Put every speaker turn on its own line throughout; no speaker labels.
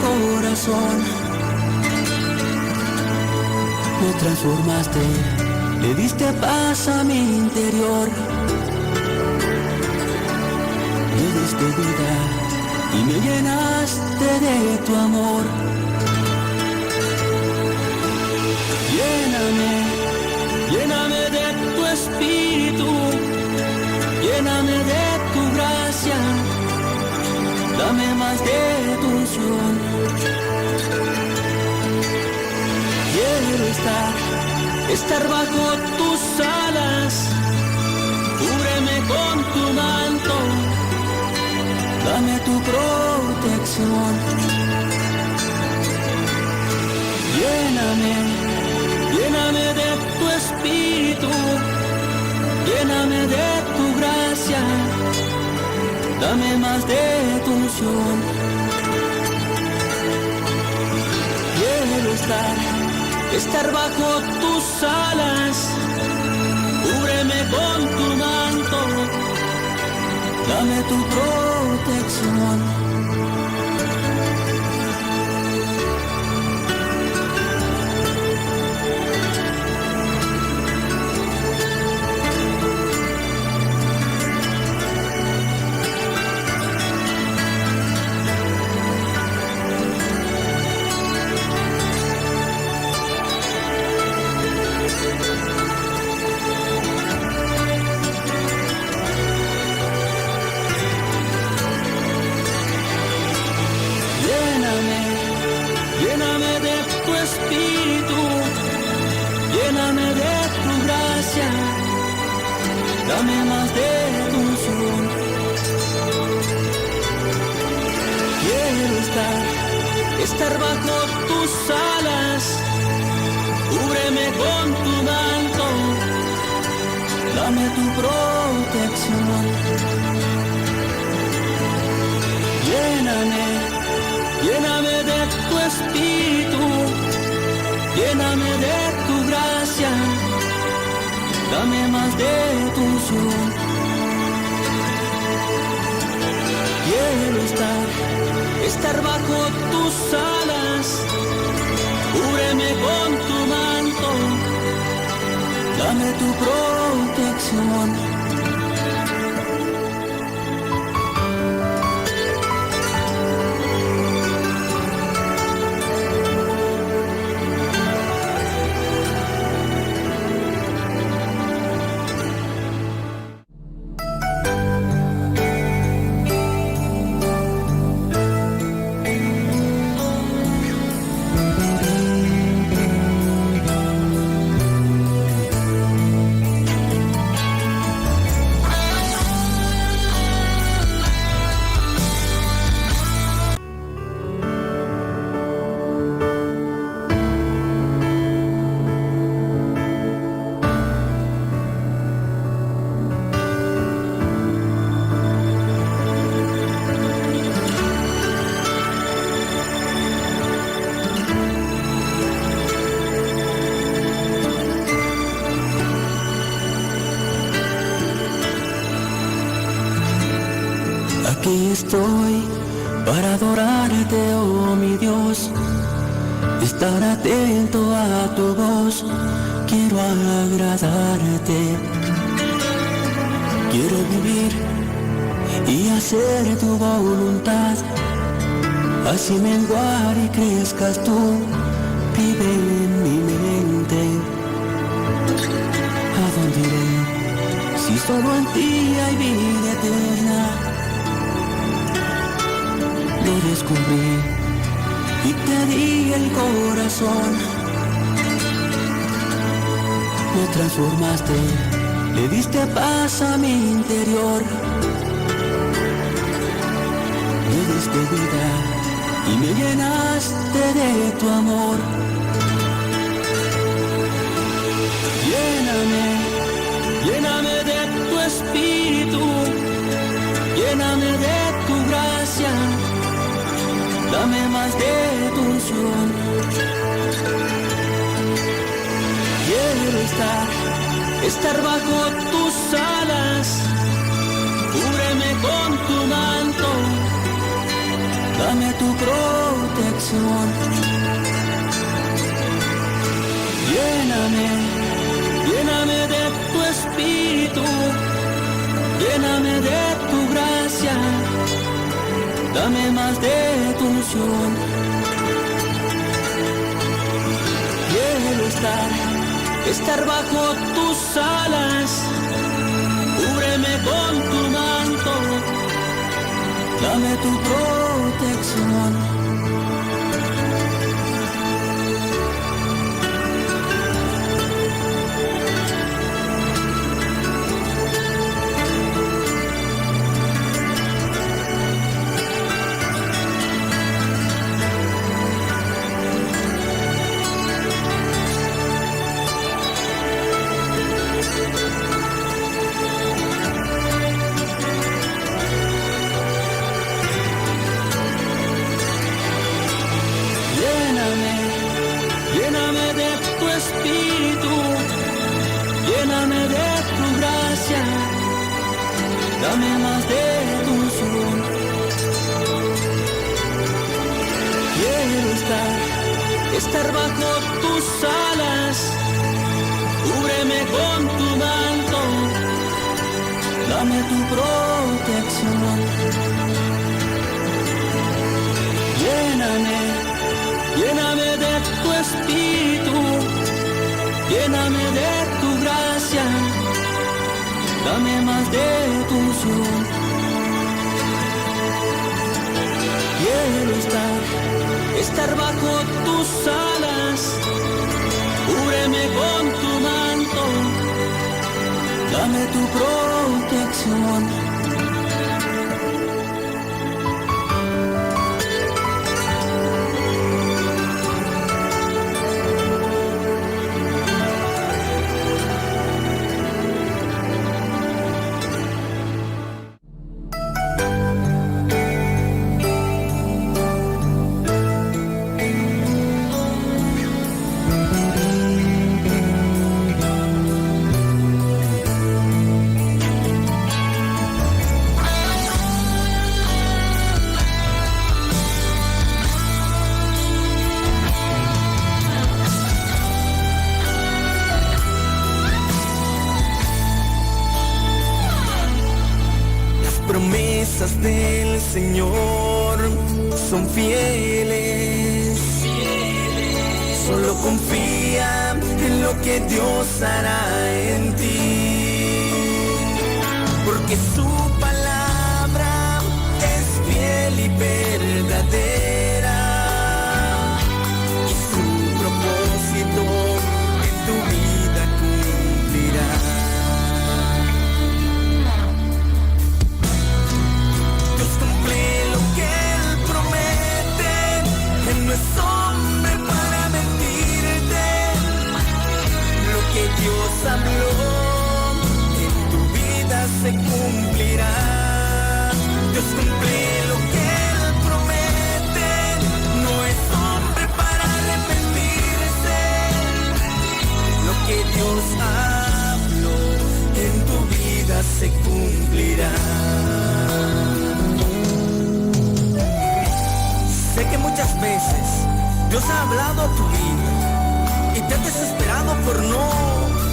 corazón. Me transformaste, le diste paz a mi interior. Me diste vida y me llenaste de tu amor. Lléname, lléname de tu espíritu, lléname de tu gracia, dame más de tu unción. Quiero estar, estar bajo tus alas, cúbreme con tu manto, dame tu protección. Lléname, lléname de tu espíritu, lléname de tu gracia, dame más de tu unción. Quiero estar, estar bajo tus alas, cúbreme con tu manto, dame tu protección. Lléname, lléname de tu espíritu, lléname de tu gracia, dame más de tu unción. Quiero estar, estar bajo tus alas, cúbreme con tu manto, dame tu protección. Lléname, lléname de tu espíritu, lléname de tu gracia, dame más de tu unción. Quiero estar, estar bajo tus alas, cúbreme con tu manto, dame tu protección. Aquí estoy para adorarte, oh mi Dios, estar atento a tu voz, quiero agradarte. Quiero vivir y hacer tu voluntad, así menguar y crezcas tú, vive en mi mente. ¿A dónde iré si solo en ti hay vida eterna? Lo descubrí y te di el corazón. Me transformaste, le diste paz a mi interior. Me diste vida y me llenaste de tu amor. Lléname, lléname de tu espíritu, lléname de tu gracia, dame más de tu unción. Quiero estar, estar bajo tus alas, cúbreme con tu manto, Dame tu protección. Lléname, lléname de tu espíritu, lléname de tu gracia, dame más de tu unción. Quiero estar, estar bajo tus alas, cúbreme con tu manto, dame tu protección. Lléname, lléname de tu espíritu, lléname de tu gracia, dame más de tu unción. Quiero estar, estar bajo tus alas, cúbreme con tu manto, dame tu protección. Lléname, lléname de tu espíritu, lléname de tu gracia, dame más de tu unción. Quiero estar, estar bajo tus alas, cúbreme con tu manto, dame tu protección.
Las promesas del Señor son fieles. Solo confía en lo que Dios hará en ti. Porque su palabra es fiel y verdadera. Y su propósito en tu vida cumplirá. Dios cumple lo que Él promete. Él no es hombre para mentirte. Lo que Dios habló en tu vida se cumplirá. Dios cumple lo que Él promete. No es hombre para arrepentirse. Lo que Dios habló en tu vida se cumplirá. Sé que muchas veces Dios ha hablado a tu vida y te has desesperado por no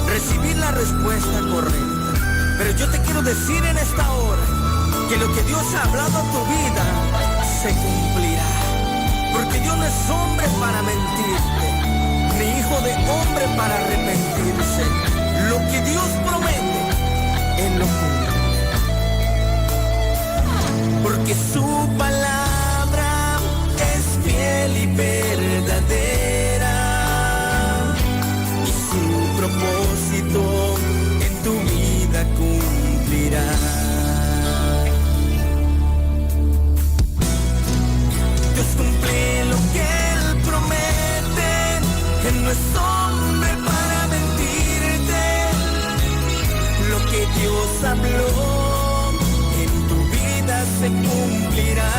recibir la respuesta correcta. Pero yo te quiero decir en esta hora que lo que Dios ha hablado a tu vida se cumplirá. Porque Dios no es hombre para mentirte, ni hijo de hombre para arrepentirse. Lo que Dios promete, Él lo cumple. Porque su palabra es fiel y verdadera. Y su propósito en tu vida cumplirá. Dios cumple lo que Él promete. Él no es hombre para mentirte. Lo que Dios habló en tu vida se cumplirá.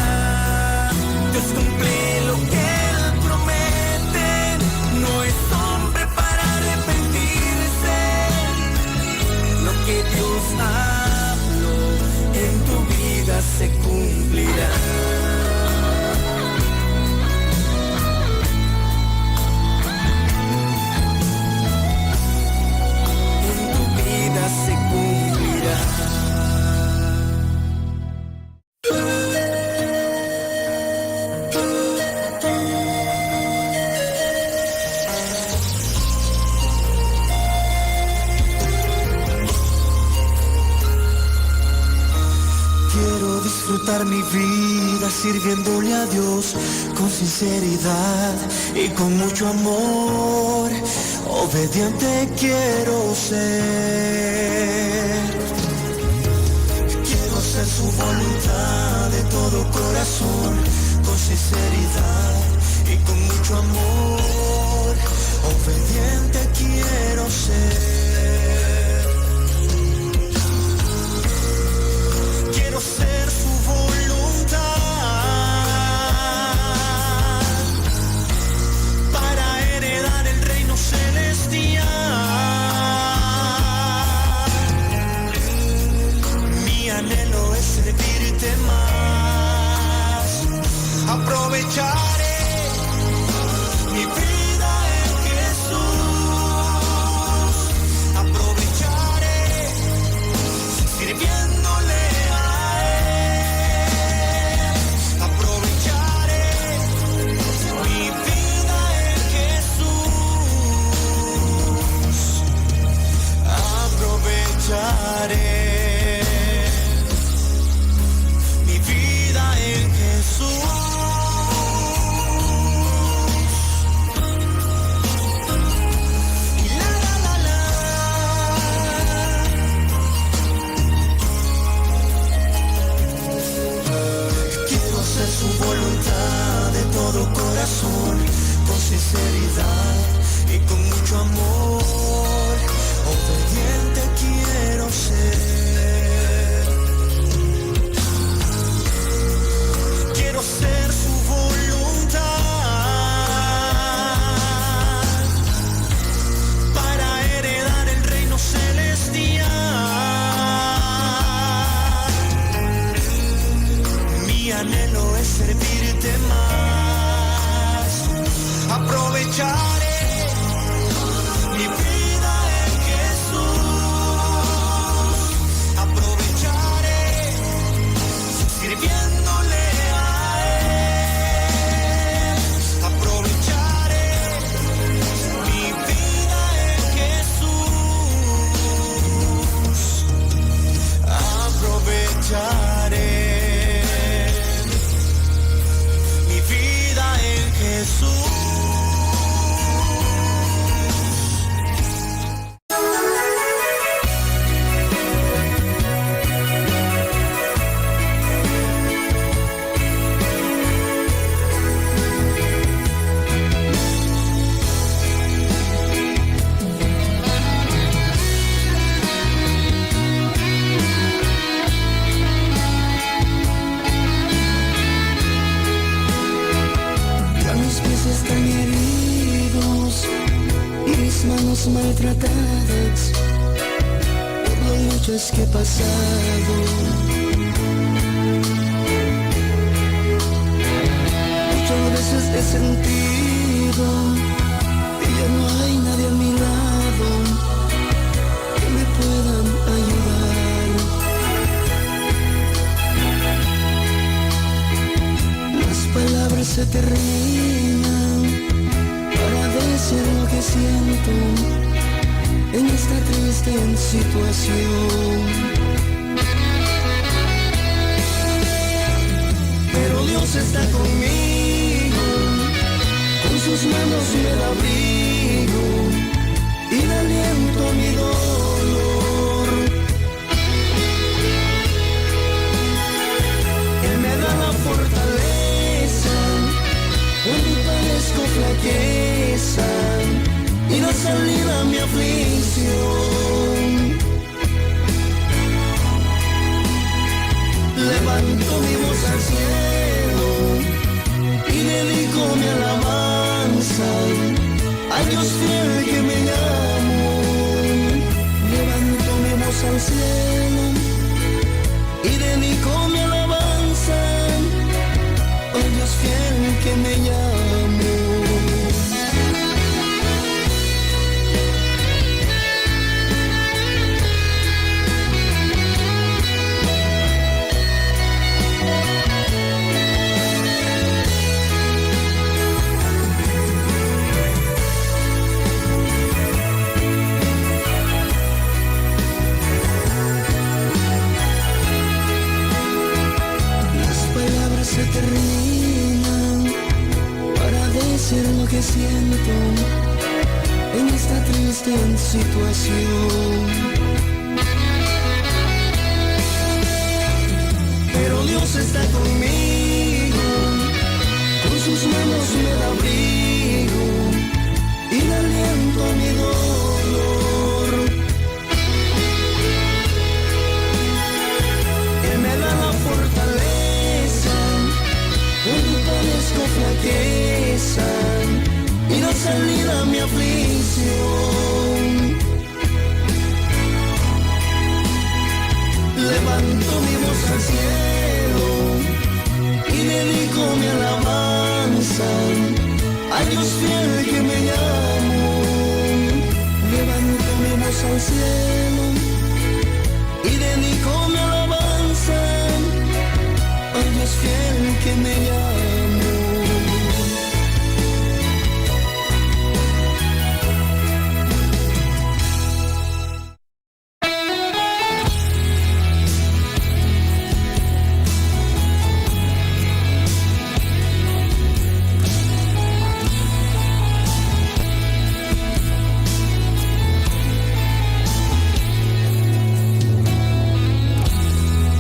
Aprovechar mi vida sirviéndole a Dios con sinceridad y con mucho amor. Obediente quiero ser. Quiero hacer su voluntad de todo corazón, con sinceridad y con mucho amor. Obediente quiero ser. Quiero hacer su voluntad para heredar el reino celestial. Mi anhelo es servirte más. Aprovecharé mi vida en Jesús. Aprovecharé sirviéndole a Él. Aprovecharé mi vida en Jesús. Aprovecharé mi vida en Jesús. Y la la la la. Quiero hacer su voluntad de todo corazón, con sinceridad y con mucho amor. Obediente quiero ser. Quiero hacer su voluntad para heredar el reino celestial. Mi anhelo es servirte más. Aprovecharé mi vida en Jesús. Aprovecharé sirviéndole a Él. Aprovecharé mi vida en Jesús. Aprovecharé mi vida en Jesús.
Ya mis pies están heridos y mis manos maltratadas por las luchas que he pasado. Muchas veces he sentido que ya no hay nadie a mi lado que me puedan ayudar. Las palabras se terminan para decir lo que siento en esta triste situación. Pero Dios está conmigo, con sus manos me da abrigo y da aliento a mi dolor. Él me da la fortaleza cuando padezco flaqueza y da salida a mi aflicción. Levanto mi voz al cielo y dedico mi alabanza al Dios fiel que me llamó. Levanto mi voz al cielo y dedico mi alabanza al Dios fiel que me llamó. decir lo que siento en esta triste situación. Pero Dios está conmigo, con sus manos me da abrigo y da aliento a mi dolor. Él me da la fortaleza cuando padezco flaqueza y da salida a mi aflicción. Levanto mi voz al cielo y dedico mi alabanza a Dios fiel que me llamó. Levanto mi voz al cielo y dedico mi alabanza a Dios fiel que me llamó.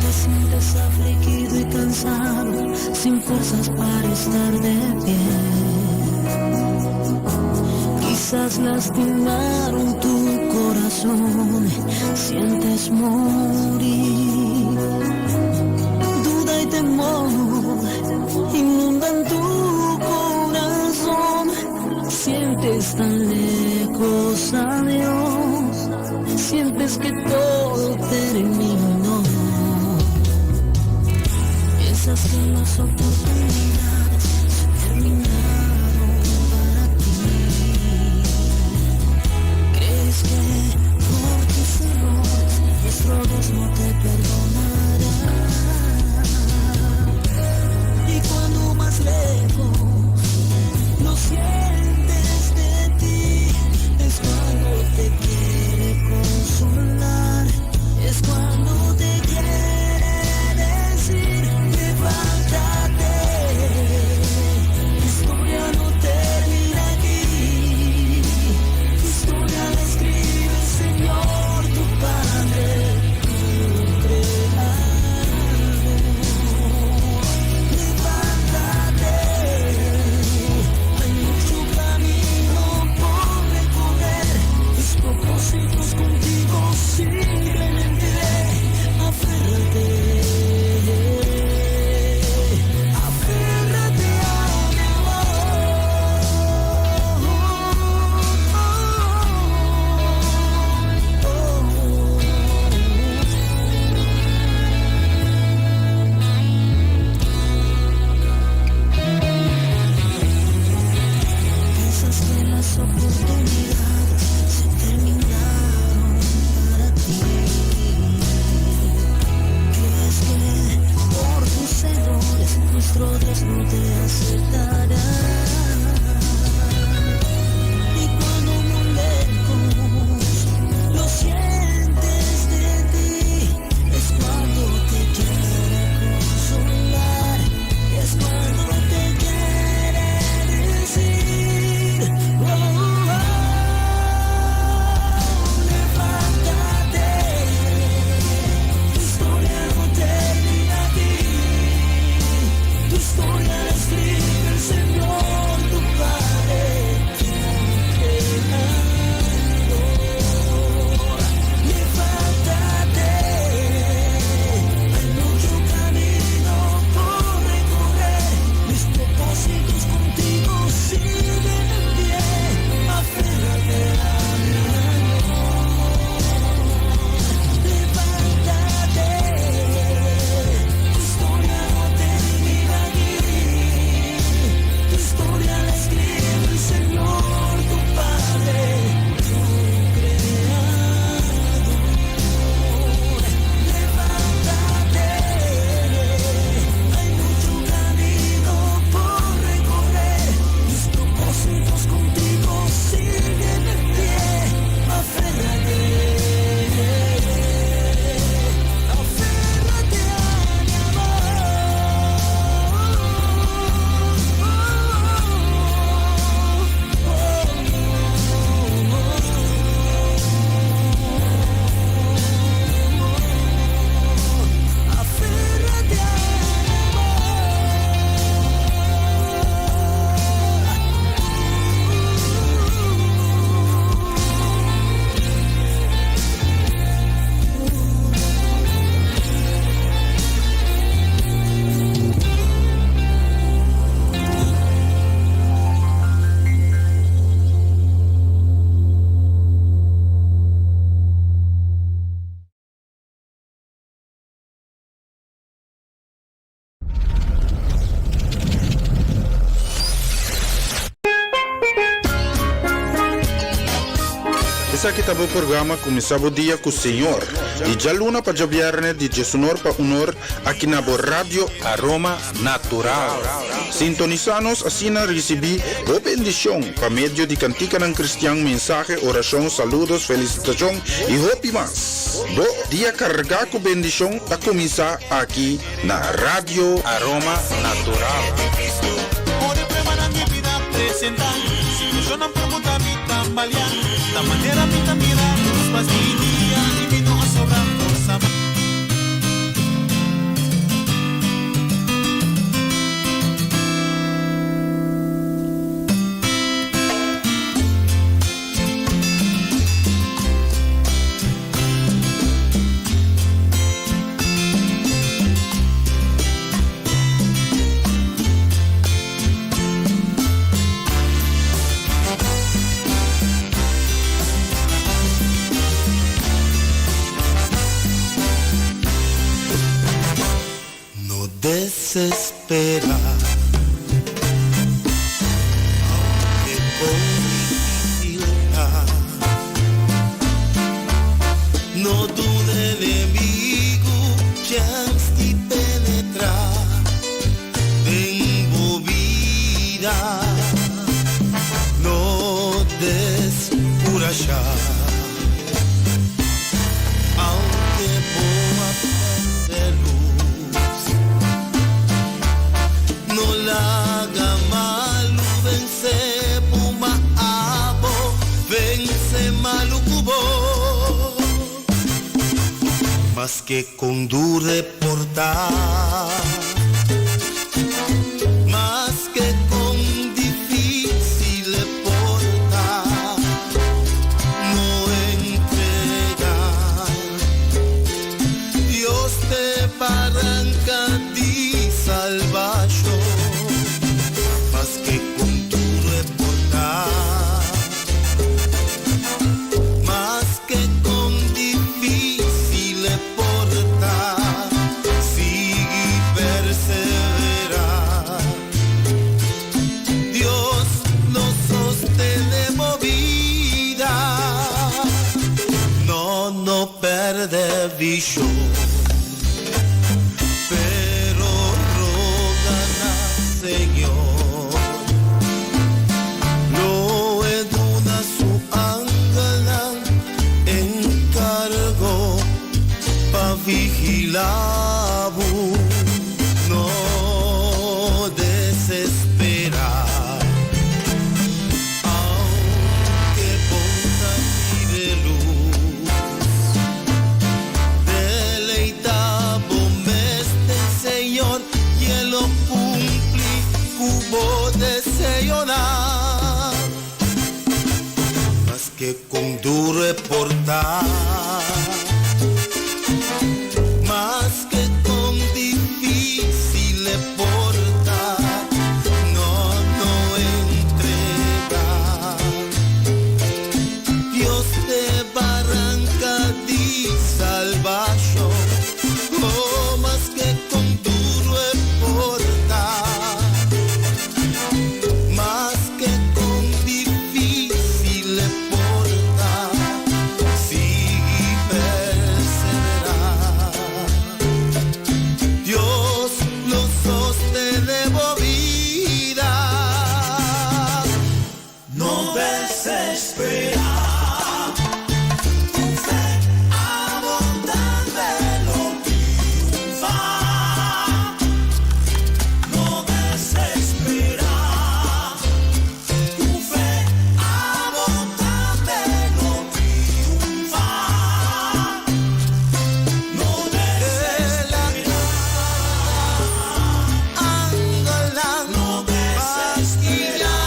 Te sientes afligido y cansado, sin fuerzas para estar de pie. Quizás lastimaron tu corazón, sientes morir. Duda y temor inundan tu corazón, sientes tan lejos a Dios, sientes que todo terminó. Piensas que las oportunidades se terminaron para ti. Crees que por tus errores nuestro Dios no te perdonará. Y cuando más lejos lo sientes de ti, es cuando te quiere consolar, es cuando te quiere decir: levántate.
Esaki ta bo programa Kuminsá Bo Dia ku Señor, di djaluna pa djabièrnè di diesunor pa unor aki na bo Radio Aroma Natural. Sintonisá nos asina risibí bo bendishon pa medio di kantikanan kristian, mensahe, orashon, saludos, felisitashon i hopi mas. Bo dia kargá ku bendishon ta kuminsá aki na Radio Aroma Natural.
No desespera, aunke kon dificil ta. No duna enemigu chens di penetra den bo bida. No descurasha. Aunke bo a perde luz, no laga malu vense bo, ma abo vense malu ku bo. Maske kon dure por ta, maske kon difícil por ta, no entrega. Dios t'e baranka di salbashon, maske kon dure por ta. Maske kon difícil por ta, sigui perseverá. Dios lo sostené bo bida, no, no pèrdè vishon, pero roga na Señor. Lo e duna su angelnan enkargo pa vigilá bo. No desesperá, aunke bo n'ta mira lus. Deleitá bo mes den Señor i e lo kumpli ku bo deseonan. Maske kon duru e por ta, maske kon difícil e por ta, no, no entregá. Dios t'e baranka di salbashon, oh, maske kon duru e por ta, maske kon difícil e por ta, sigui perseverá. Dios lo sostené bo bida. No desesperá, ku fe abundante lo triunfá. No desesperá, ku fe abundante lo triunfá. No desesperá, no desesperá.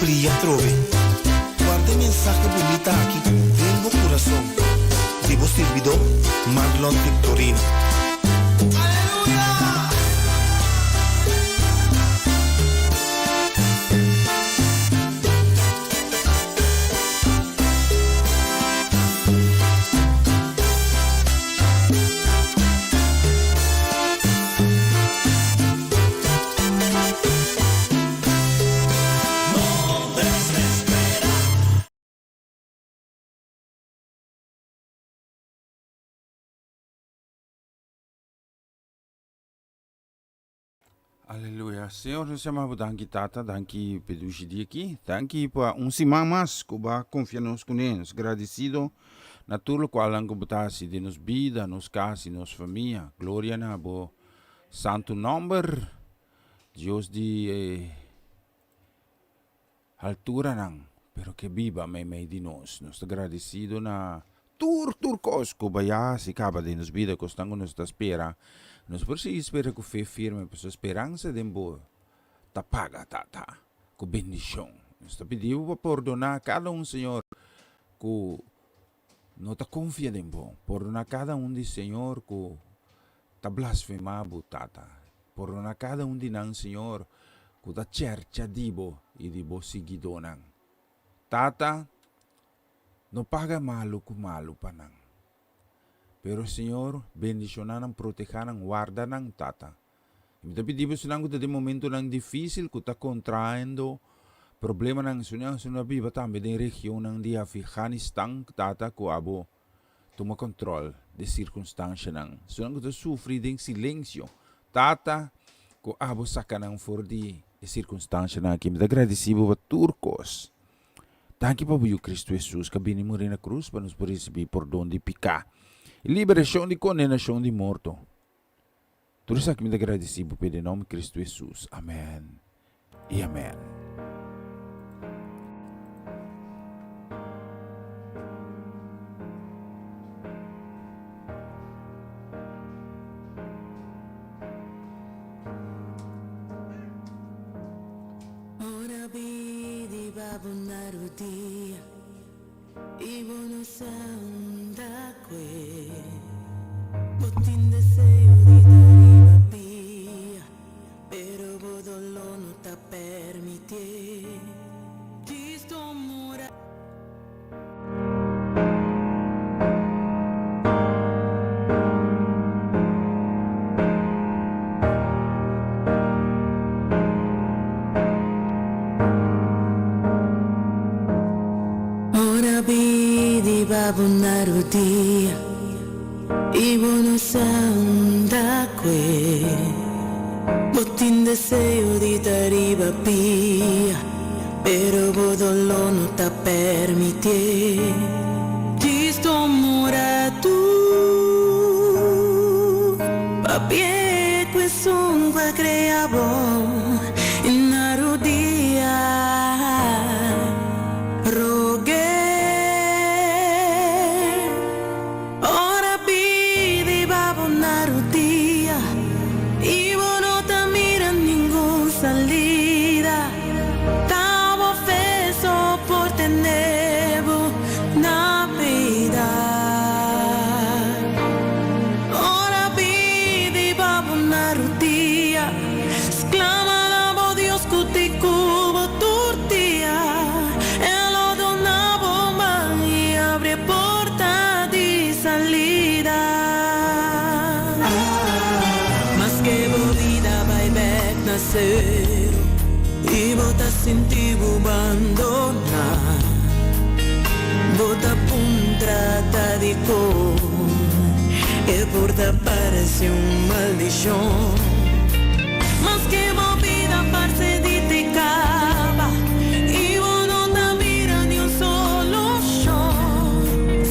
bria atrobe. Warda e mensahe bunita aki den bo kurason. Di bo sirbidó, Marlon Victorino.
Aleluya. Señor, nos yama bo danki Tata, danki p'e dushi dia aki. Danki pa un siman mas ku bo a konfia nos kuné. Nos gradisido na tur lokualnan ku bo ta hasi den nos bida, nos kas i nos famia. Gloria na bo santu nòmber, Dios di e alturanan, pero ke biba meimei di nos. Nos ta gradisido na tur tur kos ku bo ya hasi kaba den nos bida, kosnan ku nos ta spera. Nos por sigui spera ku fe firme, pasobra speransa den bo ta paga, Tata, ku bendishon. Nos ta pidi bo pa pordoná kada un, Señor, ku no ta konfia den bo. Pordoná kada un di, Señor, ku ta blasfemá bo, Tata. Pordoná kada un di nan, Señor, ku ta chèrcha di bo i di bo siguidónan. Tata, no paga malu ku malu pa nan. Pero, Señor, bendishoná nan, protehá nan, warda nan, Tata. I mi ta pidi bo esnan ku ta den momentunan difísil, ku ta kontraendo problemanan, esnan ku a biba tambe den regionnan di Afganistan, Tata, ku abo tuma kòntròl di sirkunstanshanan. Esnan ku ta sufri den silensio, Tata, ku abo saka nan for di e sirkunstanshanan aki. Mi ta gradisí bo pa tur kos. Danki pa bo Yu Kristu Hesus ku a bini muri na krus pa nos por risibí pordon di piká i liberashon di kondenashon di morto. Tur esaki mi ta gradisí bo p'e den nòmber Kristu Hesus. Amèn i amèn.
Ora bidi ba bo na rudia I bo no sa unda kue Bo tin deseo di ta riba pia Pero bo doló no ta permitié Cristo mora. Ora bidi ba bo na rudia i bo no sa unda kue Bo tin deseo di ta riba pia pero bo doló no ta permitié Cristo mora tu Papia ku esun ku a krea bo i na rudia Rog'é Ora pidi pa bo na rudia i bo no ta mira ningun salida Ta bo fe so por tene bo na bida. Ora pidi pa bo na rudia, sklama na bo Dios ku ti ku bo tur dia. E lo duna bo man i abri e porta di salida. Maske bo bida bai bek na sero i bo ta sinti bo bandoná. Bo ta puntra ta dikon e por ta parece un maldicion. Maske bo bida parce di te caba y bo no ta mira ni un solucion.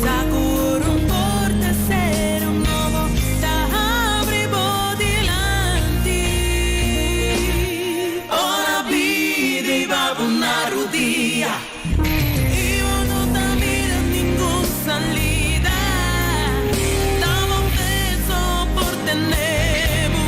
Sa cu ora un porta cera un nobo ta habri bo dilanti. Ora bida y ba bo na rudia. I bo no ta mira ningun salida. Ta bo peso por tene bo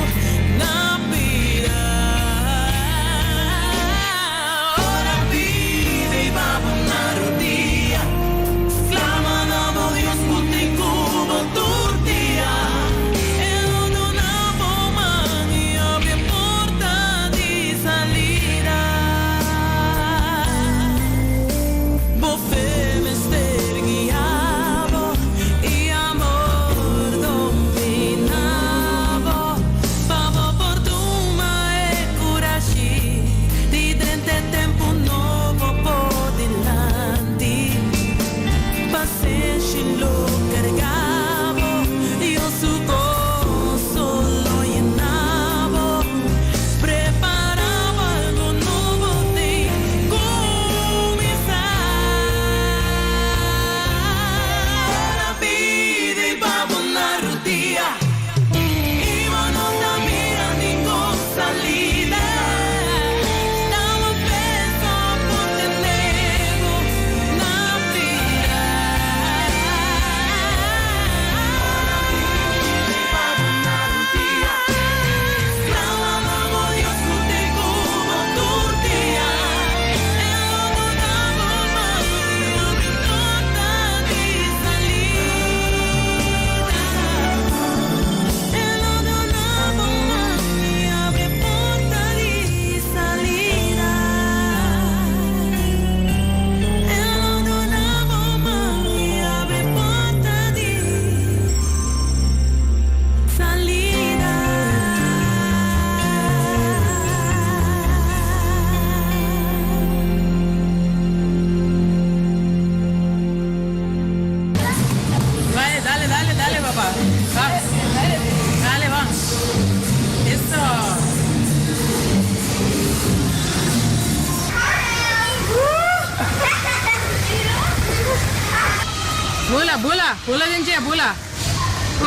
Bula, bula den dje, bula.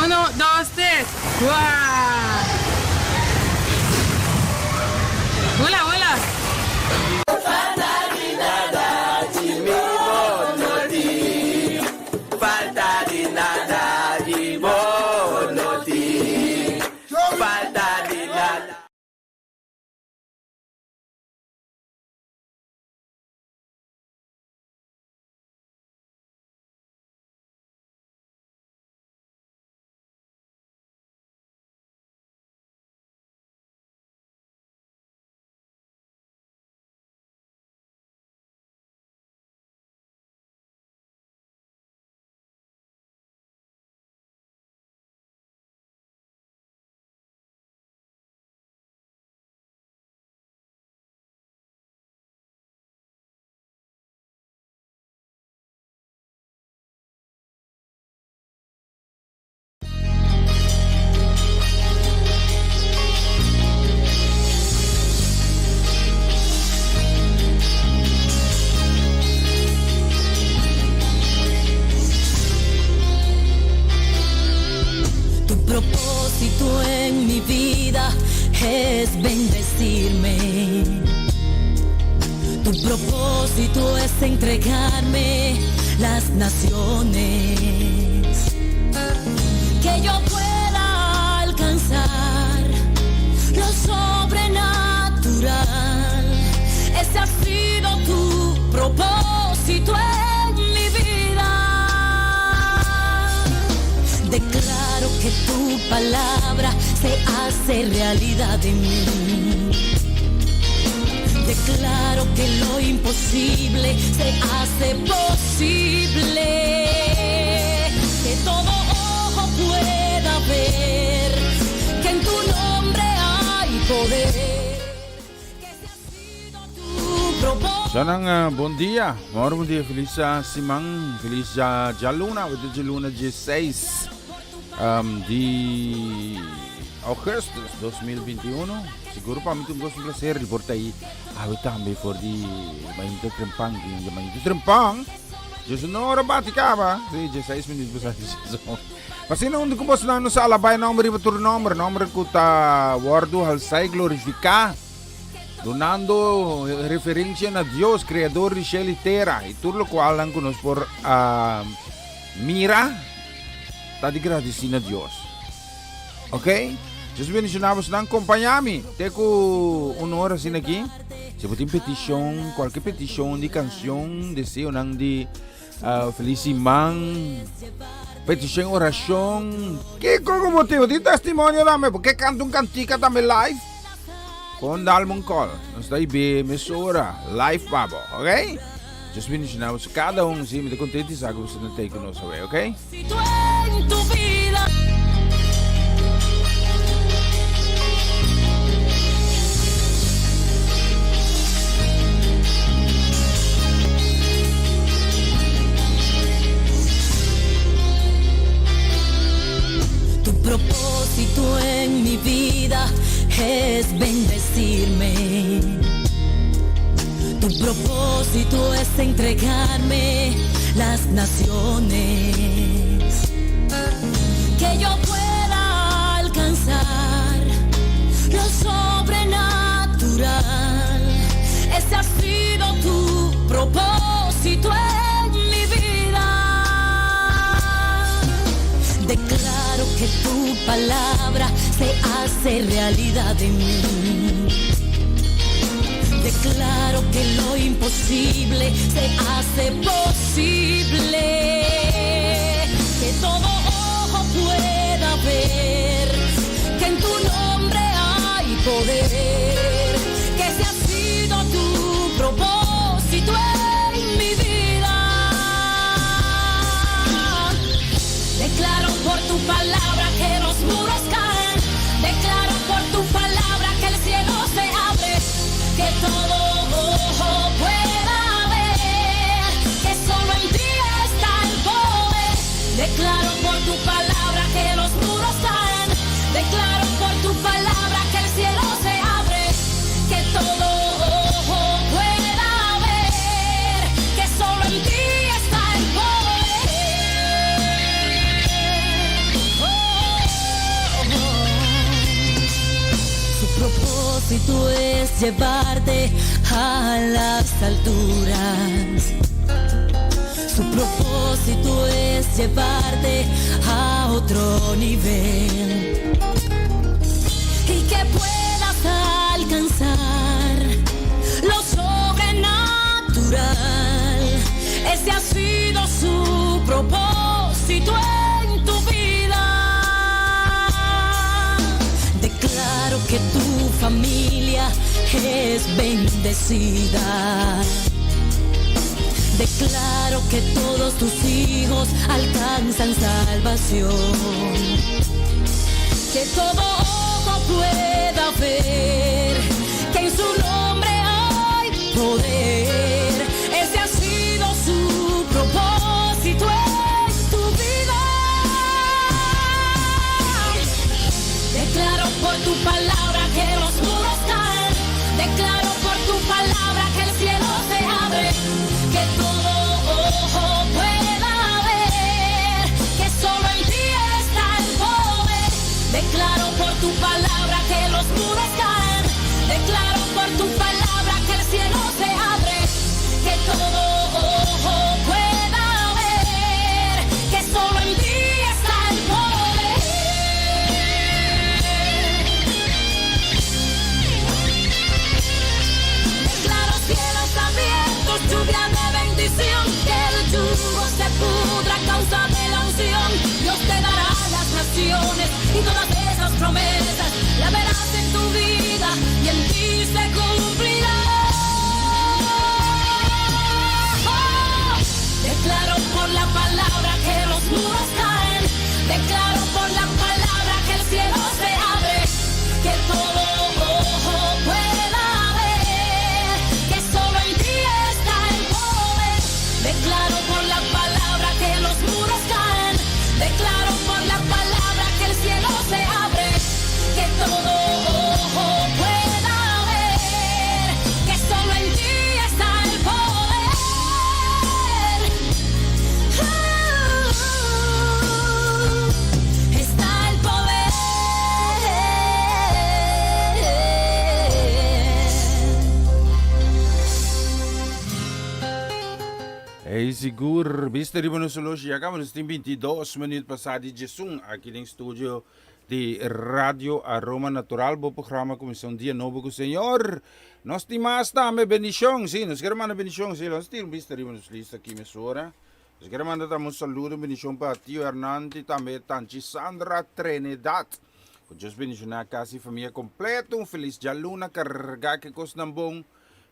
Uno, dos, tres. Wah! Bula, bula. Tu propósito en mi vida es bendecirme. Tu propósito es entregarme las naciones. Que yo pueda alcanzar lo sobrenatural. Ese ha sido tu propósito en mi vida. Declaro que tu palabra se hace realidad en mí. Declaro que lo imposible se hace posible. Que todo ojo pueda ver que en tu nombre hay poder. Que ese ha sido tu propósito.
Shanan, bon dia. Moro bon dia. Felis siman. Felis djaluna. Awor ta djaluna 16 di augustus 2021. Sigur pa mi ta un gosto un placer di por ta ahí awe tambe for di mainta trempan. Di mainta trempan. Djes un ora bati caba. Sí, 16 minuut pasá djes un. Asina huntu ku bosonan nos a alabá e nomber riba tur nomber, nomber ku ta wòrdu halsá i glorifiká, dunando referensia na Dios, Kreador di shel i tera, i tur lokualnan ku nos por a mira ta di gradisí na Dios. Ok? Dios bendishoná bosonan. Kompañá mi te ku un ora asina aki. Si bo tin petishon, kualke petishon di kanshon, deseonan di Feliz siman. Peticion oracion. Kiko ku bo tin? Bo tin testimonio tambe? Bo ke kanta un kantika tambe live? Kon dalme un call. Nos ta ibe mesora live pa bo, ok? Dios bendiciona boso kada un. Si, mi ta contento di sa ku boso ta tei ku nos awe, ok?
Tu propósito en mi vida es bendecirme. Tu propósito es entregarme las naciones. Que yo pueda alcanzar lo sobrenatural. Ese ha sido tu propósito en mi vida. Declaro que tu palabra se hace realidad en mí. Declaro que lo imposible se hace posible. Que todo ojo pueda ver que en tu nombre hay poder. Que ese ha sido tu propósito en mi vida. Declaro por tu palabra que los muros caen. Declaro por tu palabra que el cielo se abre. Que todo ojo pueda ver que solo en ti está el
es llevarte a las alturas. Su propósito es llevarte a otro nivel y que puedas alcanzar lo sobrenatural. Ese ha sido su propósito en tu vida. Declaro que tu familia es bendecida. Declaro que todos tus hijos alcanzan salvación. Que todo ojo pueda ver que en su nombre hay poder. Ese ha sido su propósito en tu vida. Declaro por tu palabra que los muros caen. Declaro por tu palabra que el cielo se abre. Que todo ojo pueda ver que solo en ti está el poder. Declaro por tu palabra que los muros caen. Declaro por tu palabra que el cielo se abre. Que todo ojo pueda ver que solo en ti está el poder. Declaro cielos abiertos, lluvia de bendición, que el yugo se pudra a causa de la unción. Dios te dará las naciones y todas esas promesas la verás en tu vida y en ti se cumplirá. Declaro por la palabra que los muros caen. Declaro por la palabra que el cielo se abre. Que todo ojo pueda ver que solo en ti está el poder. Declaro por la palabra que los muros caen. Declaro por la palabra que el cielo se abre. Que todo ojo pueda ver que solo en ti está el poder. Está el poder.
Hey, sigur, bista riba nos horloge, ya caba nos tin 22 minuut pasa di 11 aki den studio di Radio Aroma Natural, bo programa cuminsa un dia nobo cu Señor. Nos tin mas tambe bendicion, si, nos kier manda bendicion, si, nos tin un bista riba nos lista aki mesora. Nos kier manda tambe un saludo, un bendicion pa Tio Hernanti, tambe Tanchi Sandra Trinidad. Cu Dios bendiciona casi famia completo, un feliz djaluna carga cu e cosnan bon.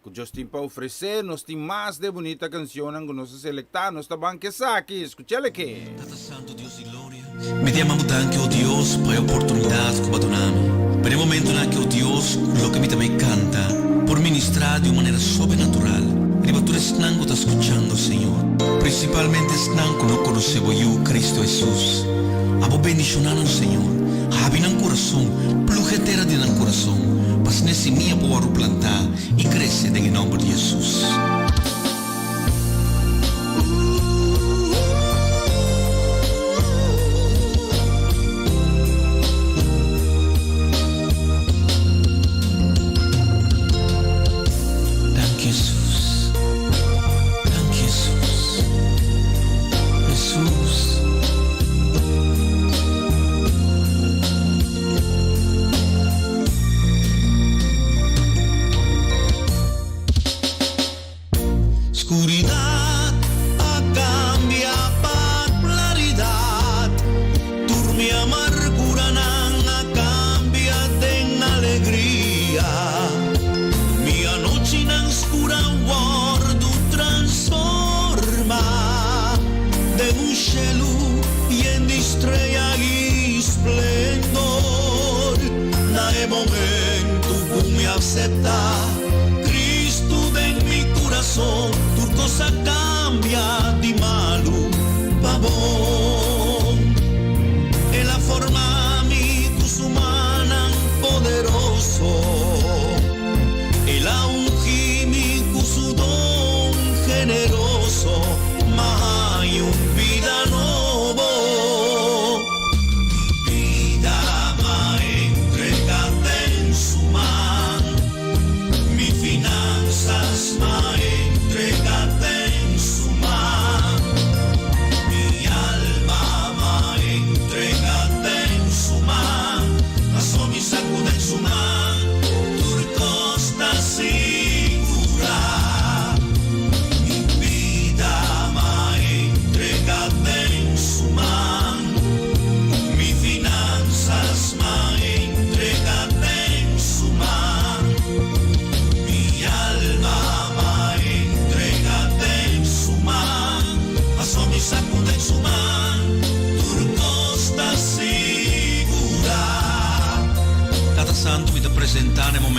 Ku Dios tin pa ofresé, nos tin mas de bunita kanshonnan ku nos a selektá. Nos ta ban k'esaki. Skuch'el eke.
Tata Santu Dios di Gloria, mi ta yama Bo danki, o Dios, pa e oportunidat ku Bo a duna mi. Pa den e momentunan aki, o Dios, ku loke mi ta bay kanta por ministrá di un manera sobrenatural riba tur esnan ku ta skuchando, Señor, prinsipalmente esnan ku no konosé Bo Yu, Kristu Hesus. Abo bendishoná nan, Señor. Habri nan kurason, pluga e tera di nan kurason, pa asina e simia por wòrdu plantá i krese den e nòmber di Hesus. Danki Hesus. Danki Hesus. Hesus. Skuridat a kambia pa klaridat, tur mi amarguranan a kambia den alegria. Mi anochinan skur a wòrdu transformá den un shelu yen di strea i splendor. Na e momentu ku mi akseptá Kristu den mi kurason, tur kos a kambia di malu pa bon. El a forma mi ku su mannan poderoso. El a ungi mi ku su don generoso, m'a haña un bida nobo. Mi bida m'a entrega den su man.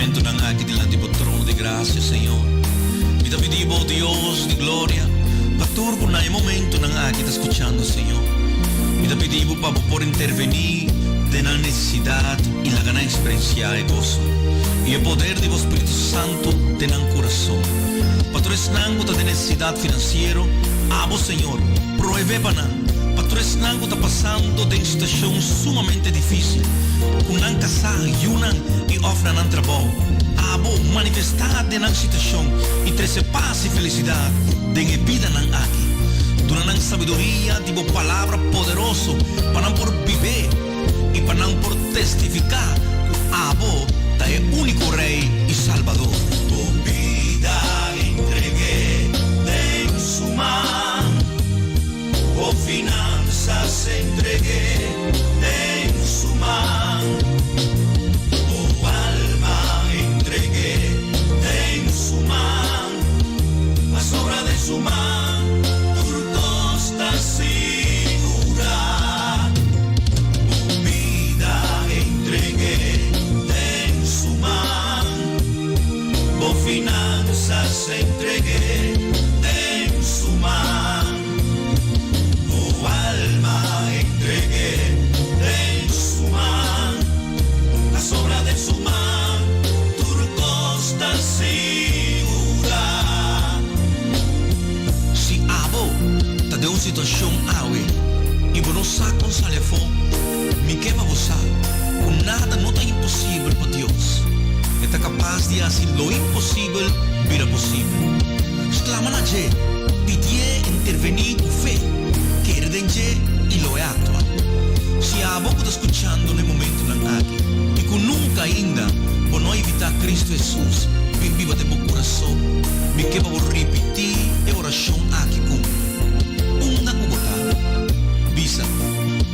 momentonan aki dilanti bo trono di gracia, Señor. Mi ta pidi bo, Dios di gloria, pa tur cu na e momentonan aki ta scuchando, Señor. Mi ta pidi bo pa bo por interveni den nan necesidad y laga nan experiencia e goso y e poder di bo Spiritu Santo den nan curason. Pa tur esnan cu ta den necesidad financiero, abo, Señor, proeve pa nan. Pa tur esnan cu ta pasando den situacion sumamente dificil, cu nan casá, yunan y of na nan trabou, abo manifestá den nan situacion y trece pas y felicidad den e bidanan aki. Duna nan sabiduria di bo Palabra poderoso pa nan por bib'é y pa nan por testificá cu abo ta e único Rey y Salbador.
Bo bida entregué den su man. Bo finanzas entregué den su man. Bo alma entregué den su man. Pasobra den su man tur cos ta sigurá. Bo bida entregué den su man. Bo finanzas entregué den su man. Bo alma entregué den su man. Pasobra den su man tur cos ta sigurá.
Si abo ta den un situacion awe y bo no sa con sali afo, mi ke pa bo sa cu nada no ta imposibel pa Dios. E ta capas di haci lo imposibel bira posibel. Sclama na dje, pidié intervení cu fe, kere den dje y lo e actua. Si abo cu ta scuchando na e momentonan aki y cu nunca ainda bo no a invitá Cristo Jesus bin biba den bo curason, mi ke pa bo ripití e oracion aki cu mi. Unda cu bo ta, bisa,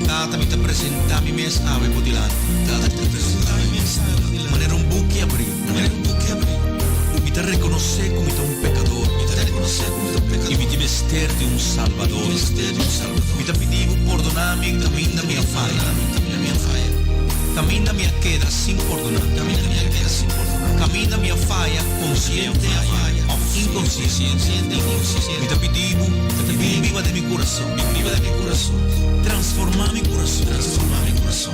Tata, mi ta presentá mi mes awe bo dilanti. Tata, mi ta presentá mi mes awe bo dilanti. Manera un buki abrí. Manera un buki abrí. Mi ta rekonosé ku mi ta un pekador. Mi ta rekonosé ku mi ta un pekador. I mi tin mester di un Salbador. Mi mester di un Salbador. Mi ta pidi bo pordoná mi kaminda mi a faya. Kaminda mi a faya. Kaminda mi a keda sin pordoná. Kaminda mi a keda sin pordoná. Kaminda mi a faya konsiente òf inkonsiente. Mi ta pidi bo bin biba den mi kurason. Bin biba den mi kurason. Transformá mi kurason. Transformá mi kurason.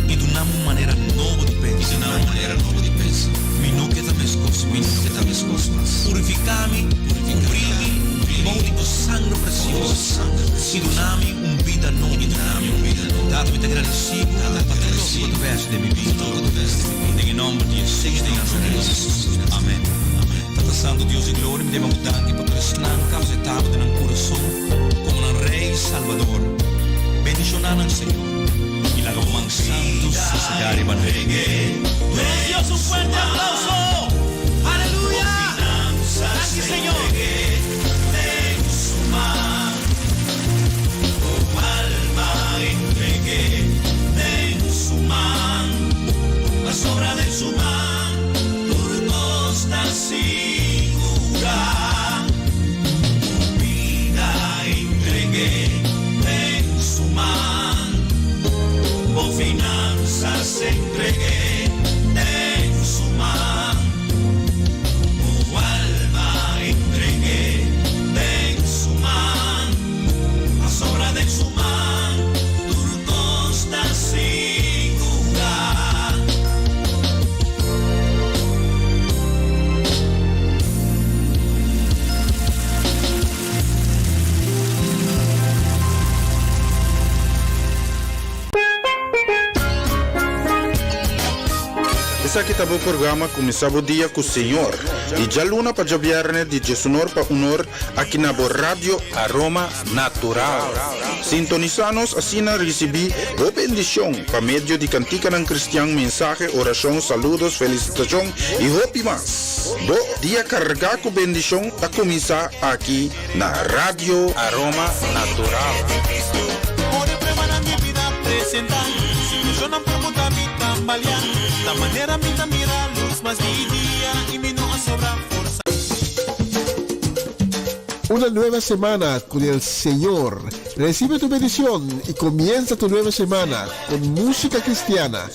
I duna mi un manera nobo di pensa. I duna mi un manera nobo di pensa. Mi no ke ta meskos mas. Mi no ke ta meskos mas. Purifiká mi. Purifiká mi. Kubrí mi bou di bo sangre presioso. I duna mi un bida nobo. I duna mi un bida nobo. Tata, mi ta gradisí bo pa tur loke bo ta bèsi den mi bida. Tur loke bo ta bèsi den mi bida. Den e nòmber di Hesus di Nazaret. Amèn. Tata Santu, Dios di gloria, mi ta yama bo danki pa tur esnan ku a aceptá bo den nan kurason komo nan Rei i Salbador. Bendishoná nan, Señor, i laga bo man santu sosegá riba nan.
Duna Dios un fuerte aplauso! Aleluya! Danki, Señor!
Esaki ta bo programa Kuminsá bo dia ku Señor, di djaluna pa djabièrnè di diesunor pa unor aki na bo Radio Aroma Natural. Sintonisá nos asina risibí bo bendishon pa medio di kantikanan kristian, mensahe, orashon, saludos, felisitashon i hopi mas. Bo dia kargá ku bendishon ta kuminsá aki na Radio Aroma Natural.
Una nueva semana con el Señor. Recibe tu bendición y comienza tu nueva semana con música cristiana,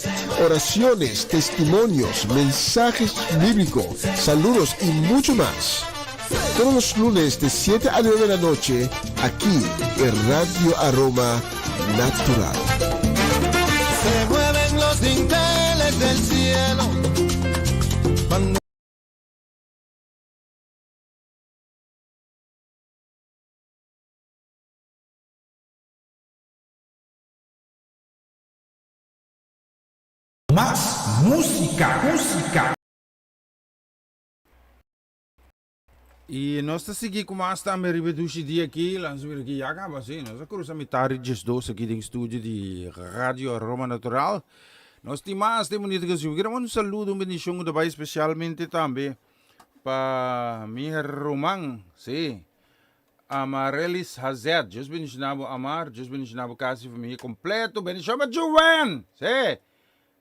oraciones, testimonios, mensajes bíblicos, saludos y mucho más. Todos los lunes de 7 a 9 de la noche, aquí en Radio Aroma Natural.
Se mueven los dinteles del cielo. Cuando
Mas música, música. I nos ta sigui ku mas tambe riba e dushi dia aki. Lansa mira aki ya kaba si. Nos a krusa mitar di diesdos aki den studio di Radio Aroma Natural. Nos tin mas den bunita kanshon. Mi kere manda un saludo, un bendishon ku ta bai spesialmente tambe pa mi ruman, si, Amarelis Hazet. Dios bendishona bo Amar, Dios bendishona bo kas i famia kompleto. Bendishon pa Joanne, si.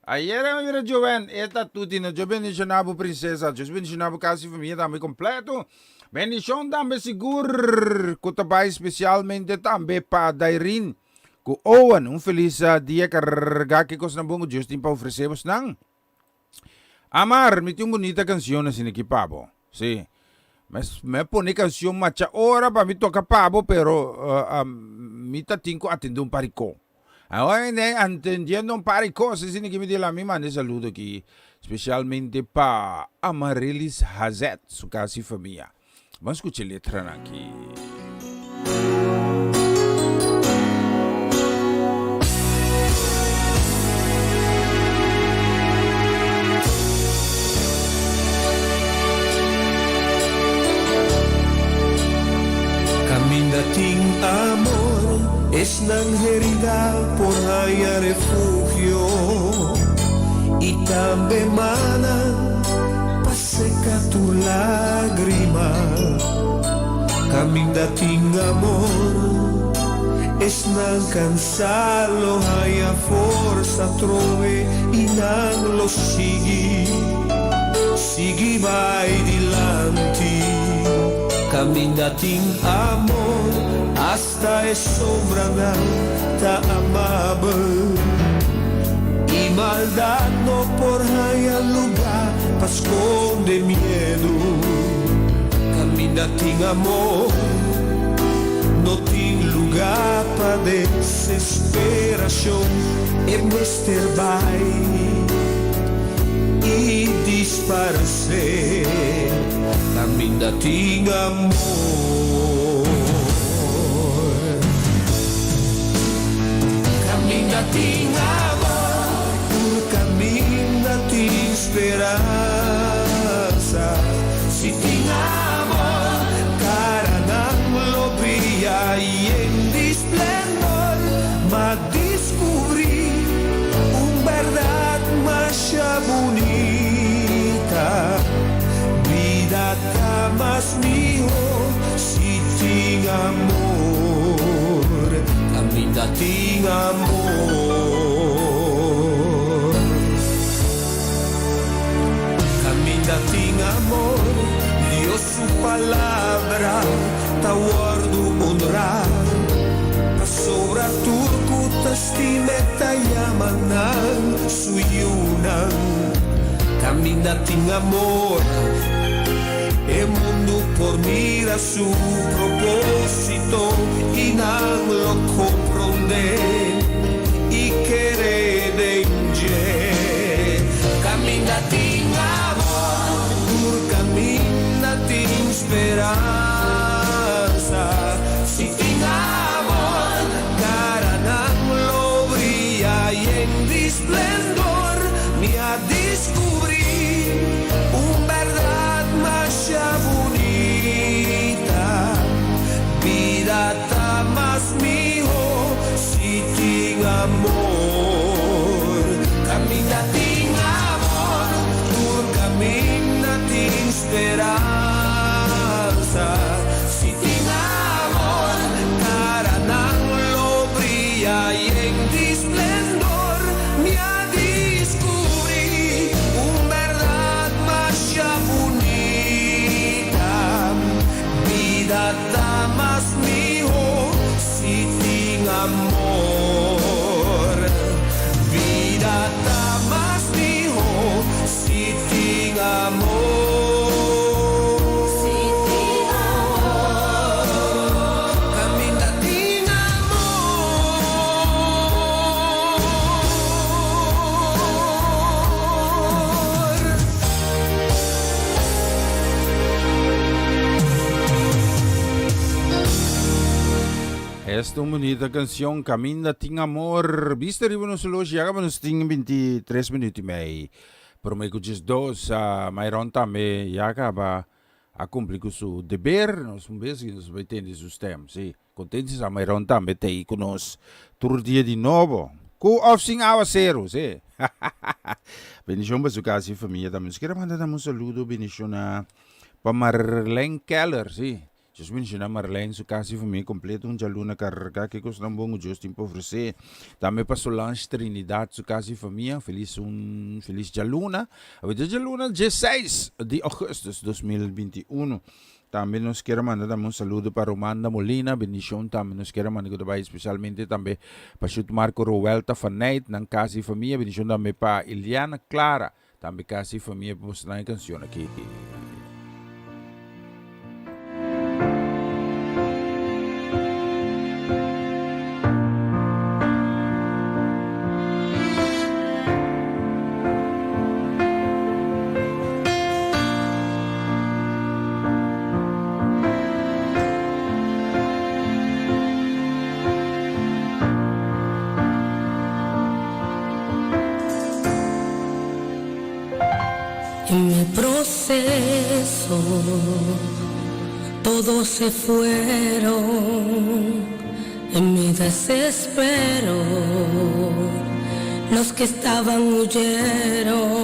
Ayera mi mira Joanne, e ta tuti no. Dios bendiciona bo princesa, Dios bendiciona bo casa y familia tambe completo. Bendicion tambe sigur cu ta bay specialmente tambe pa Dairin cu Owen. Un feliz dia carga ki cosnan bon cu Dios tin pa ofrece bosnan. Amar, mi tin un bunita cancion asina aki pa bo. Si. Me a pone cancion macha ora pa mi toca pa bo, pero mi ta tin cu atende un par di co. Awor atendiendo un par di cos asina ki mi di la mi manda e saludo aki specialmente pa Amarilis Hazet su casa y famia. Ban scucha e letranan aki.
Caminda tin amor, esnan herida por haña refugio y tambe manan pa seca tur lagrima. Caminda tin amor, esnan cansá lo haña forsa trobe y nan lo sigui, sigui bai dilanti. Caminda tin amor, hasta e sombranan ta amabel. Y maldad no por haña lugar pa sconde miedo. Caminda tin amor, no tin lugar pa desesperacion. E mester bai y disparce. Caminda tin amor. Caminda tin amor. Tur caminda tin speransa. Si tin amor, caranan lo bria yen di splendor. M'a descubri un berdad masha bunita, bida ta mas miho si tin amor. Caminda tin amor. Caminda tin amor, Dios su palabra ta wordo honra. Pasobra tur cu ta stim'e ta yama nan su yiunan. Caminda tin amor, e mundo por mira su propósito y nan lo comprende y kere den dje. Caminda tin amor, tur caminda tin speransa. Si tin amor, caranan lo bria yen di splendor. Mi a descubri un berdad masha bunita, bida ta mas miho si tin amor.
Esta un bunita cancion, Caminda tin amor. Bista riba nos horloge, ya caba nos tin 23 minuut y mei. Prome cu 12, Myron tambe ya caba a cumpli cu su deber. Nos un bes nos bay tende su stem, si. Contento sa Myron tambe t'ey cu nos tur dia di nobo. Cu of sin awaceru, si. Bendicion pa su casa y famia tambe. Nos kier a manda tambe un saludo, bendicion na pa Marlene Keller, si. Dios bendiciona Marlene, su casa y famia completo un djaluna carga ke cosnan bon cu Dios tin pa ofrece. Tambe pa Solange Trinidad, su casa y famia, feliz un feliz djaluna. Awe ta djaluna 16 di augustus 2021. Tambe nos kier a manda tambe un saludo pa Romanda Molina, bendicion tambe nos kier a manda cu ta bay especialmente tambe pa Shut Marco Roelta Faneyt, nan casa y famia, bendicion tambe pa Eliana Clara, Tambe casi famia pa mostra nan e cancion aki.
En mi proceso todos se fueron, en mi desespero los que estaban huyeron.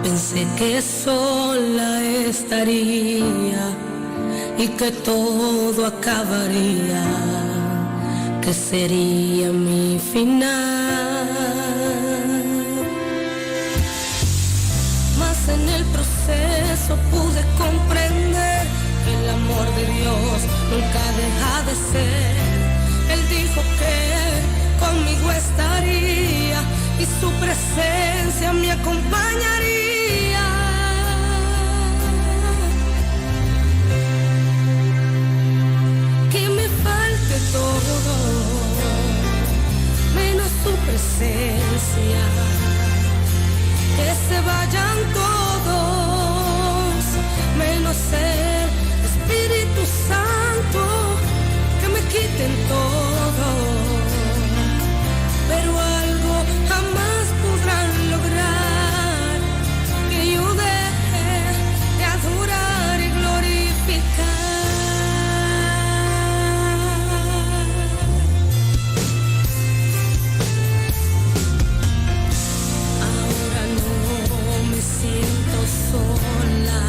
Pensé que sola estaría y que todo acabaría, que sería mi final. Mas en el proceso pude comprender que el amor de Dios nunca deja de ser. Él dijo que conmigo estaría y su presencia me acompañaría. Que me falte todo, menos su presencia. Que se vayan todos, menos el Espíritu Santo, que me quiten todo. Pero algo jamás podrán lograr, que yo deje de adorar y glorificar. Ahora no me siento sola.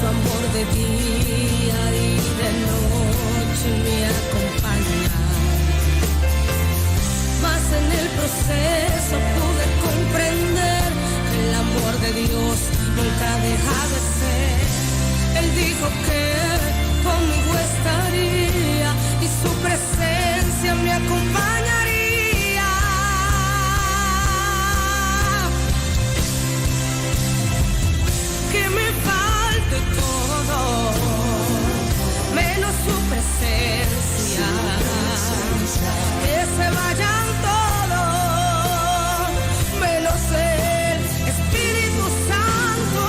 Su amor de día y de noche me acompaña. Mas en el proceso pude comprender que el amor de Dios nunca deja de ser. Él dijo que conmigo estaría y su presencia me acompañaría. Que me falte todo, menos su presencia. Que se vayan todos, menos el Espíritu Santo.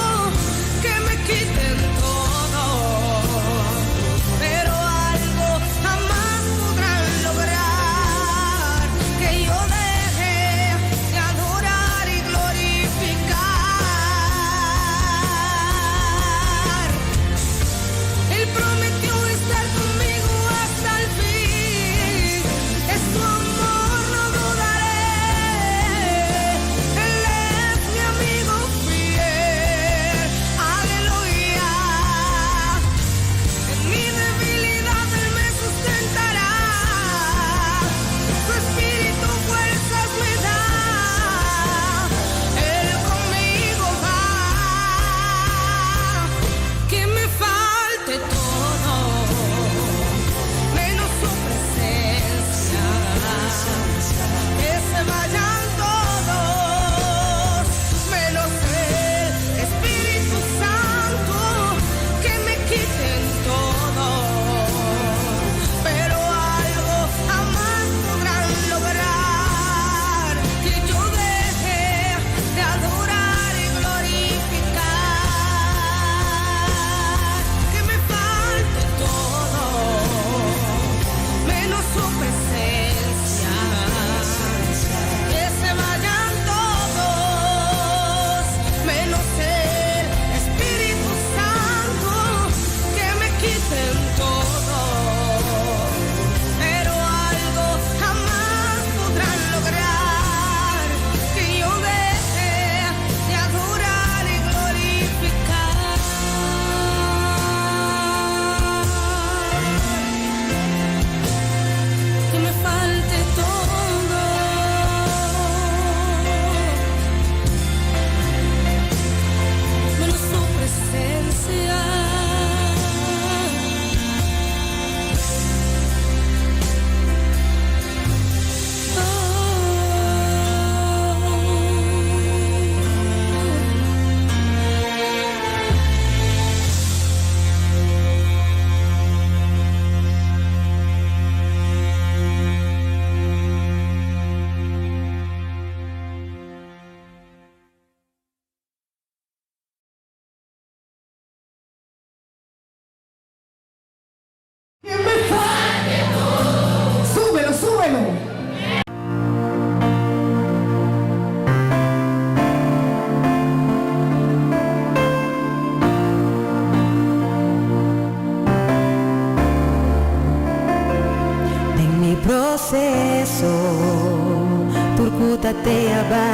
ta te aba.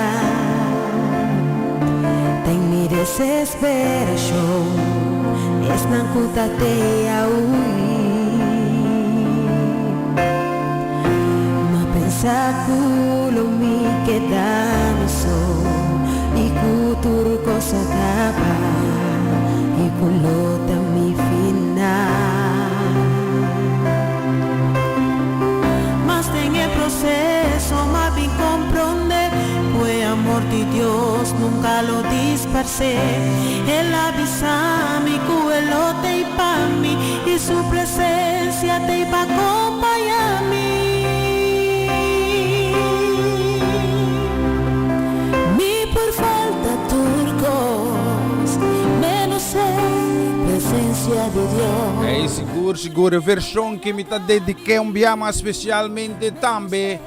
Den mi desesperashon, esnan ku ta te a hui. M'a pensa ku lo mi keda mi so i ku tur kos a kaba i ku lo ta mi final.
Mas den e proseso m'a bin komprondé ku e amor di Dios nunka lo disparsé. El a bisa mi ku e lo t'ei pa mi i su presensia t'ei pa kompañá mi.
Mi por falta tur kos, menos e presensia di Dios.
Ey, sigur, sigur, e version ki mi ta dediké un bia mas spesialmente tambe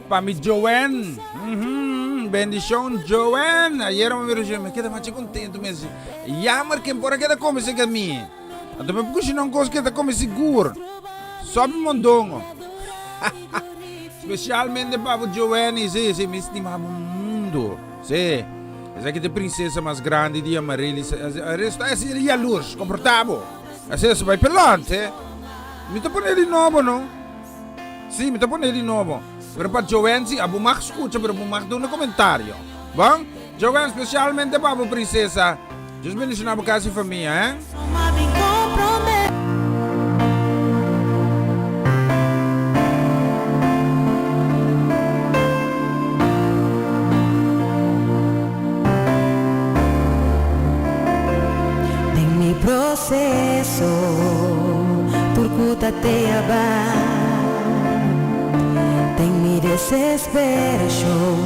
pa mi Joanne. Mhm, bendishon Joanne. Ayera mi mira Joanne, mi keda machi kontentu mes. Jammer ken por a keda kome seka mi. Anto mi kushina un kos ke ta kome sigur. Sopi mondongo. Spesialmente pa bo Joanne, si, si, mi stima bo mundo. Si, esaki ta e prinsesa mas grandi di Amaryllis. Resto a ser yalurs, komportá bo. Asina su bai pelante. Mi ta pone di nobo no. Si, mi ta pone di nobo. Pero pa Joanne si, abo mag skucha pero bo mag duna komentario. Bon? Joanne, spesialmente pa bo prinsesa. Dios bendiciona bo casa y famia, eh.
Den mi proceso tur cu ta te aba Den mi desesperacion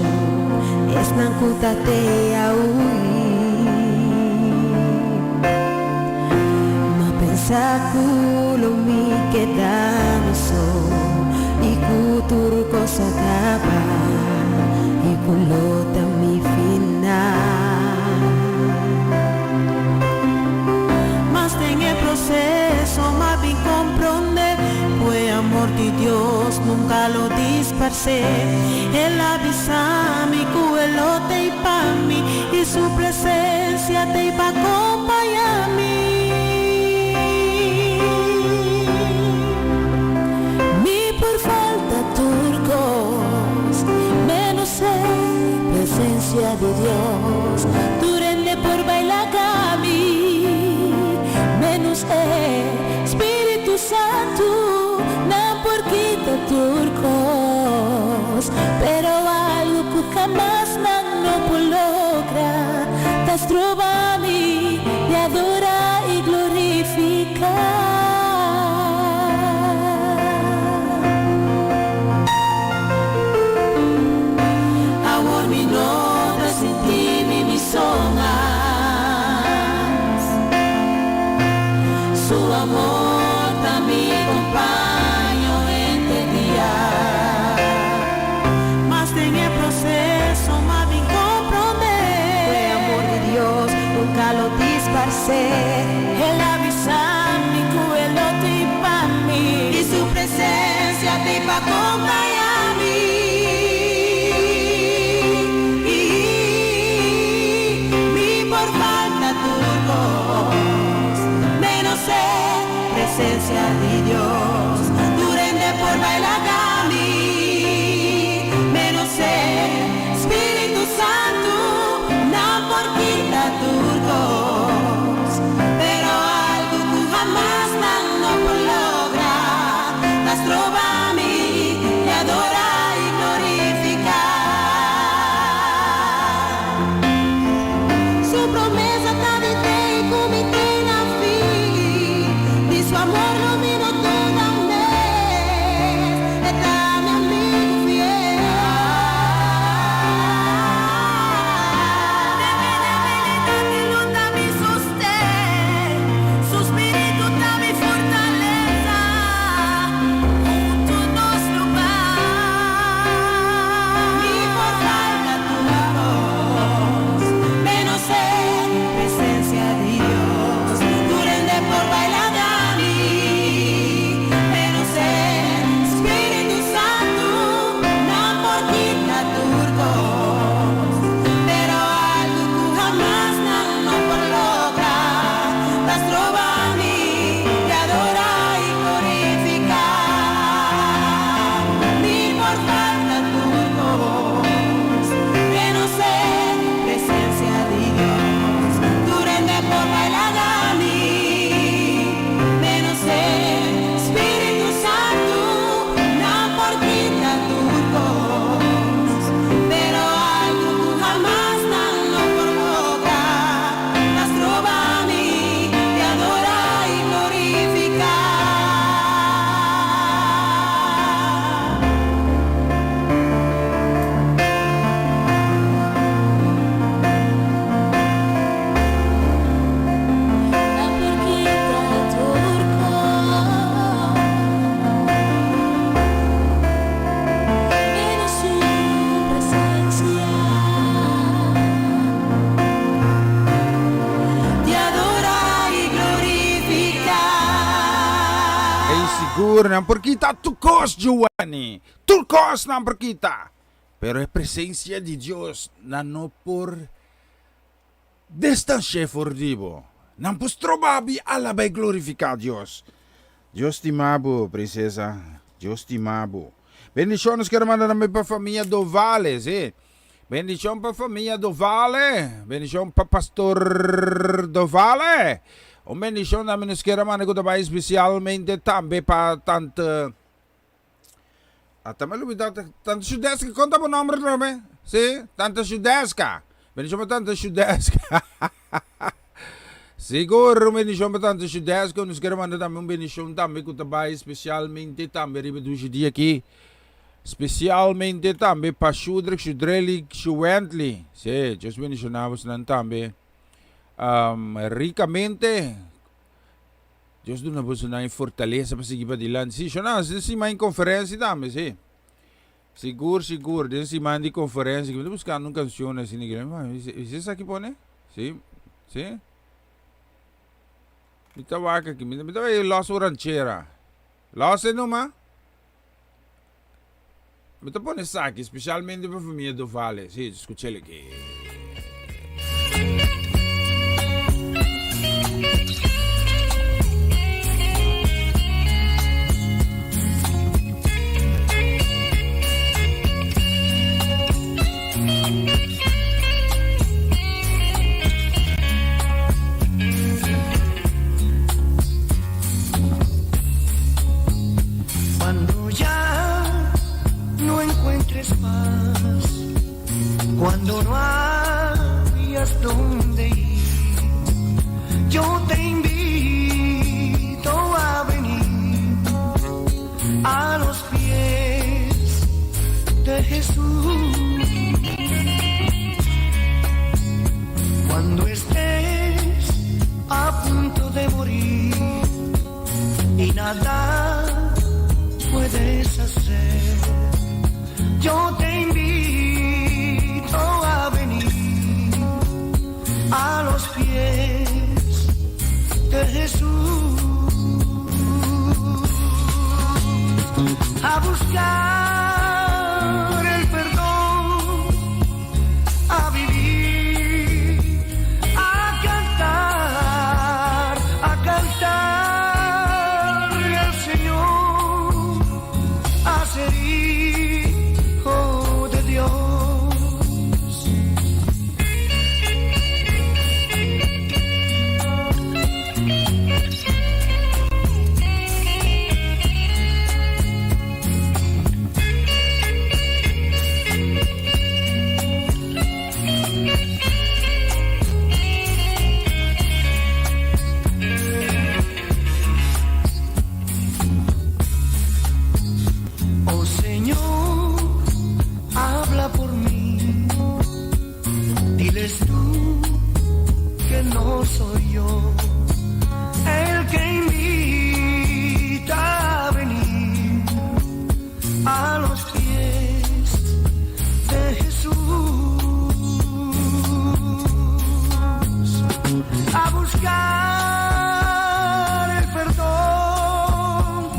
esnan cu ta te a hui M'a pensa cu lo mi keda mi so y cu tur cos a caba y cu lo ta mi final.
Mas den e proceso m'a bin comprende cu e amor di Dios nunca lo disparce. El a bisa mi cu e lo t'ey pa mi y su presencia t'ey pa compaña mi.
Mi por falta tur cos, menos e presencia di Dios. Tur hende por baila ca mi, menos e Spiritu Santu. Nan por kita tur cos, pero algo cu hamas nan no por logra, ta stroba mi di adora y glorifica.
Awor mi no ta sinti mi mi so mas. Su amor ta mi compaño henter dia. Mas den e proceso m'a bin comprende.
Cu e amor di Dios nunca lo disparce.
El a bisa mi cu e lo t'ey pa mi. Y su presencia t'ey pa compaña mi. Mi por falta tur cos, menos e presencia di Dios. Tur hende por baila ca mi, menos e Spiritu Santu. Nan por kita tur cos.
Sigur nan por kita tur kos, Giovanni. Tur kos nan por kita. Pero e presencia di Dios nan no por distanci'é for di bo. Nan por stroba bo alaba y glorifica Dios. Dios stima bo, princesa. Dios stima bo. Bendicion nos quier manda tambe pa famia Dovale, si. Bendicion pa famia Dovale. Bendicion pa pastor Dovale. Un bendicion tambe nos quier manda cu ta bay especialmente tambe pa tante Ata me lubida tante Shudeska, kon ta bo nomber atrobe? Si, tante Shudeska. Bendicion pa tante Shudeska. Sigur un bendicion pa tante Shudeska. Nos quiere manda tambe un bendicion tambe cu ta bay specialmente tambe riba dushi dia aki. Specialmente tambe pa Shudrik, Shudreli, Shuwentli. Si, Dios bendiciona bosnan tambe um, ricamente. Dios duna bosonan e fortalesa pa sigui padilanti. Sí, shona, den siman di conferencia tambe, sí. Sigur, sigur, den siman di conferencia. Mi ta buscando un cancion asina ki. Is esaki pone? Sí, sí. Mi ta wak aki, mi ta wak Los Ranchera. Los e numa? Mi ta pone esaki specialmente pa famia Dovale. Sí, scuchele aki.
Cuando ya no encuentres paz, cuando no hayas dónde ir, yo te invito a venir a los pies de Jesús. Cuando estés a punto de morir y nada puedes hacer, yo te invito a venir a los pies de Jesús a buscar el perdón, a vivir, a cantar, a cantarle al Señor, a ser hijo de Dios. Oh Señor, habla por mí. Diles tú que no soy yo el que invita a venir a los pies de Jesús a buscar el perdón,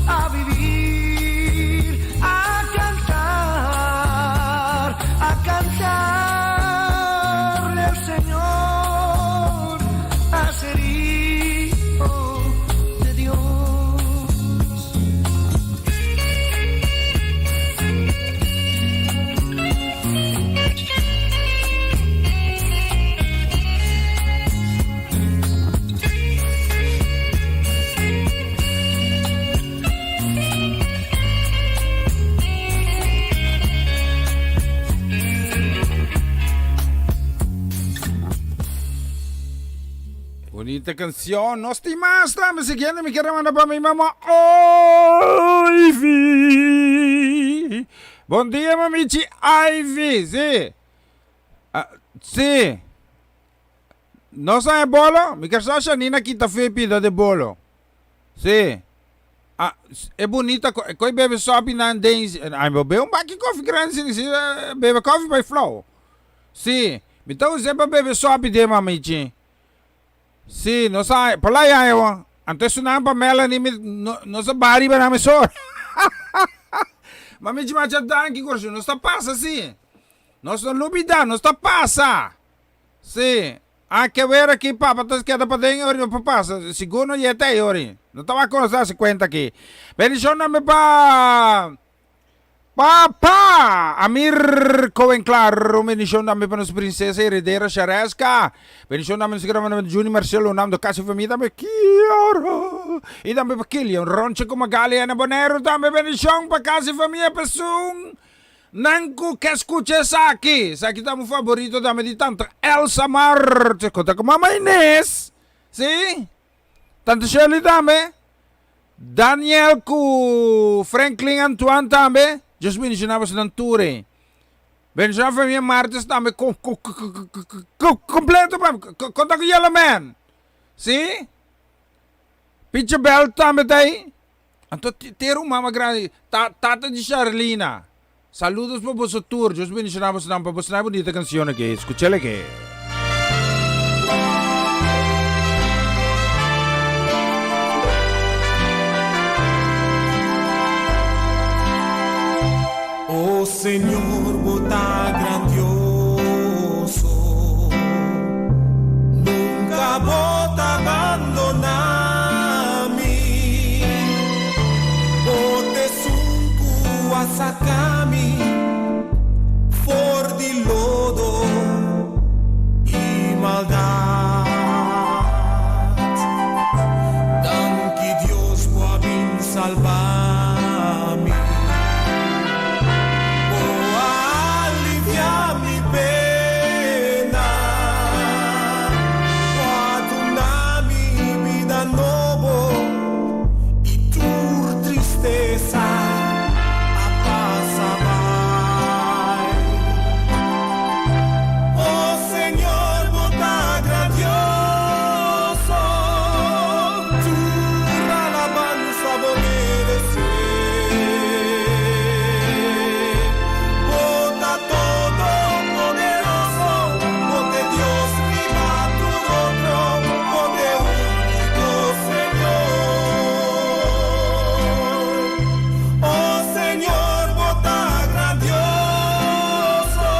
a vivir, a cantar, a cantarle al Señor, a ser hijo de Dios.
Bonita canción. Nos tin mas tambe. Siguiente mi quiero manda pa mi mama Ivy. Bon dia mamichi Ivy. Sí. Ah, sí. No sa e bolo? Mi ker sa Shanina kita fe pida de bolo. Sí. Ah, e bunita ko, koi bebe sopi nan den, ay bo bebe un baki kofi grandi si, si bebe kofi bai flow. Sí, mi ta usa pa bebe sopi den mamichi. Sí, no sa, por la ya ewo. Anto esunnan pa Melanie mi no no sa baha riba nan mesora. Ma mi masha danki Corazon, nos ta pasa si. Nos no lubida, nos ta pasa. Si. A ke wer aki papa ta keda paden ori no por pasa. Sigur no yeta ei ori. No ta wak konos hasi kuenta aki. Bendishon tambe pa Papa Amir Cohen Claro. Bendishon tambe pa nos princesa heredera Shareska. Bendishon tambe nos gran hermano Juni Marcelo Nando Casi famia tambe Kiara. I tambe pa Kilian Ronche ku Magali Ana Boneiru tambe bendishon pa casi famia Pesun. Nan ku ke skucha esaki. Esaki ta mi favorito tambe di tanta Elsa Martes. Konta ku mama Ines. Si. Tante Shirley tambe. Daniel ku Franklin Antoine tambe. Dios bendiciona boso nan tur ei. Bendiciona famia Martes tambe completo. Konta ku Yellow Man. Si. Picha Bell tambe ta ei. Anto ter un mama grandi, ta tata di Sharlina. Saludos pa boso tur, Dios bendiciona boso nan pa boso nan e bunita cancion aki, escuchel aki.
O Señor, bo ta grandioso, nunca bo ta bandona mi. Bo t'esun ku a saka mi for di lodo i maldat. Danki Dios bo a bin salba mi. Bo a alivia mi pena. Bo a duna mi bida nobo i tur tristesa a pasa bai. O Señor, bo ta grandioso, tur alabansa bo meresé. Bo ta todopoderoso, bo t'e Dios riba tur otro, bo t'e úniko Señor. O Señor, bo ta grandioso,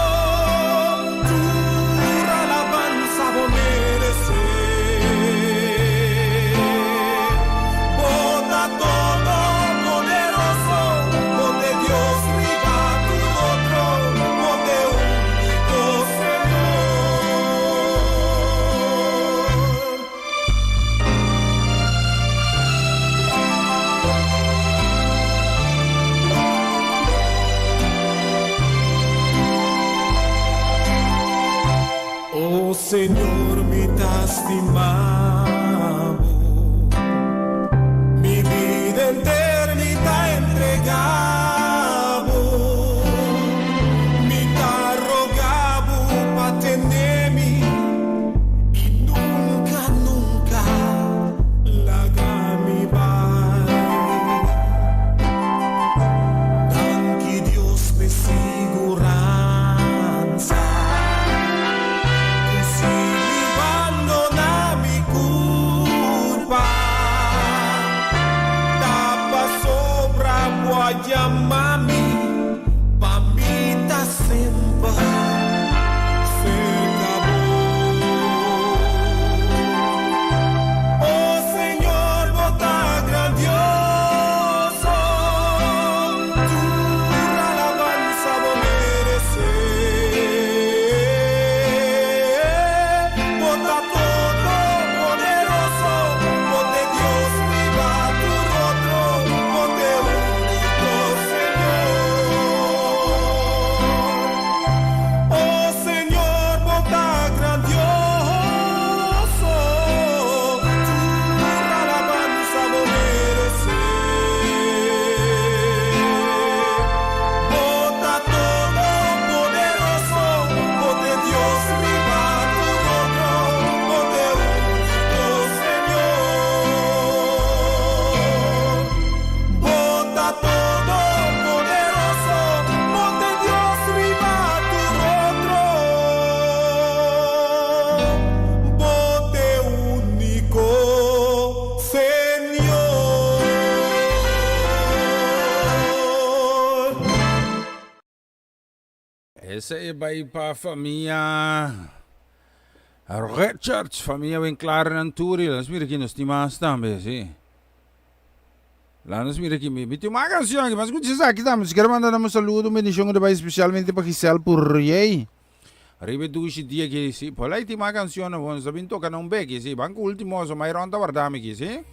tur alabansa bo meresé. Bo ta todopoderoso, bo t'e Dios riba tur otro, bo t'e úniko Señor. O Señor, mi ta stima bo, mi bida enter mi ta entrega bo. Mi ta roga bo pa tene mi i nunca, nunca laga mi bai. Danki Dios p'e siguransa ku si mi bandona mi kurpa ta pasobra bo a yama mi pa mi ta semper serka bo.
Esei bai pa famia Richards, famia Winklaar nan tur. Y nos mira aki nos tin mas tambe, si. Laat nos mira aki. Mi tin mas canción aki. Mas escucha esaki tambe. Si quiere manda un saludo, un bendición que bai especialmente pa Giselle Purriey. Riba e dushi dia aki, si. Por ahí tin mas canción. Nos ta bin toca na un beki, si. Ban cu ultimo, so Myron ta wardami aki, si.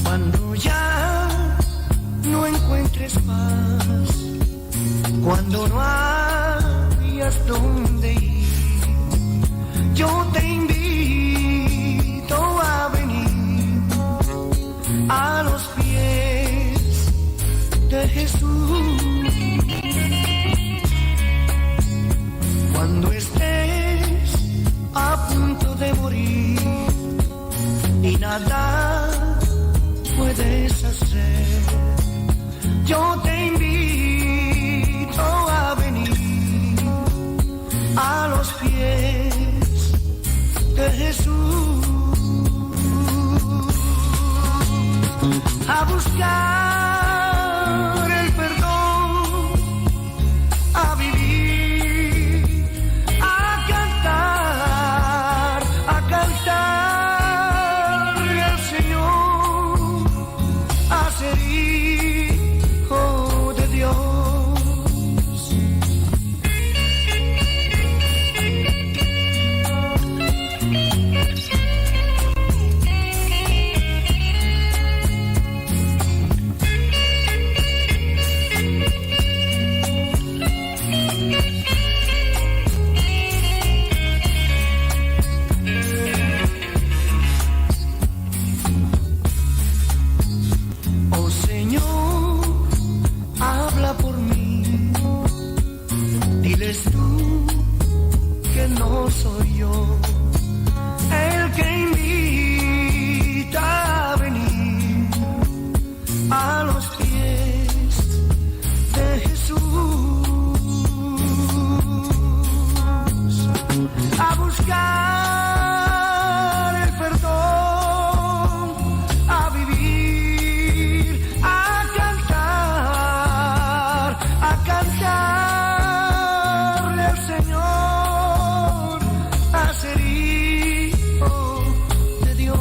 Cuando ya no encuentres paz, cuando no hayas dónde ir, yo te invito a venir a los pies de Jesús. Cuando estés a punto de morir y nada puedes hacer, yo te invito a venir a los pies de Jesús. A buscar el perdón, a vivir, a cantar, a cantar al Señor, a ser hijo de Dios. Oh Señor, habla por mí. Diles tú que no soy yo el que invita a venir a los pies de Jesús a buscar el perdón, a vivir, a cantar, a cantarle al Señor, a ser hijo de Dios.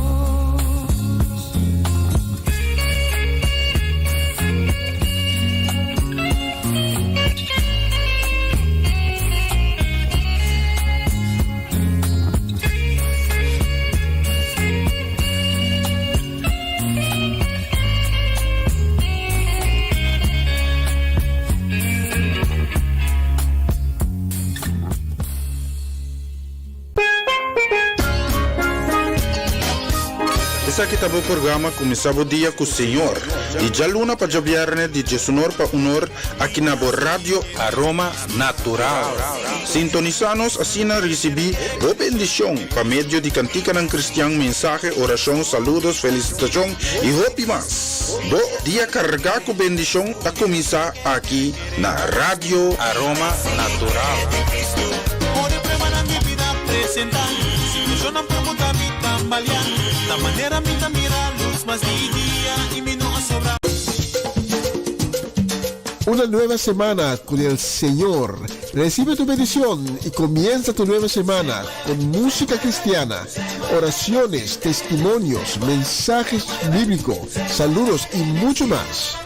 Esaki ta bo programa Kuminsá bo dia ku Señor, di djaluna pa djabièrnè di diesunor pa unor aki na bo Radio Aroma Natural. Sintonisá nos asina risibí bo bendishon pa medio di kantikanan kristian, mensahe, orashon, saludos, felisitashon i hopi mas. Bo dia kargá ku bendishon ta kuminsá aki na Radio Aroma Natural.
Una nueva semana con el Señor. Recibe tu bendición y comienza tu nueva semana con música cristiana, oraciones, testimonios, mensajes bíblicos, saludos y mucho más.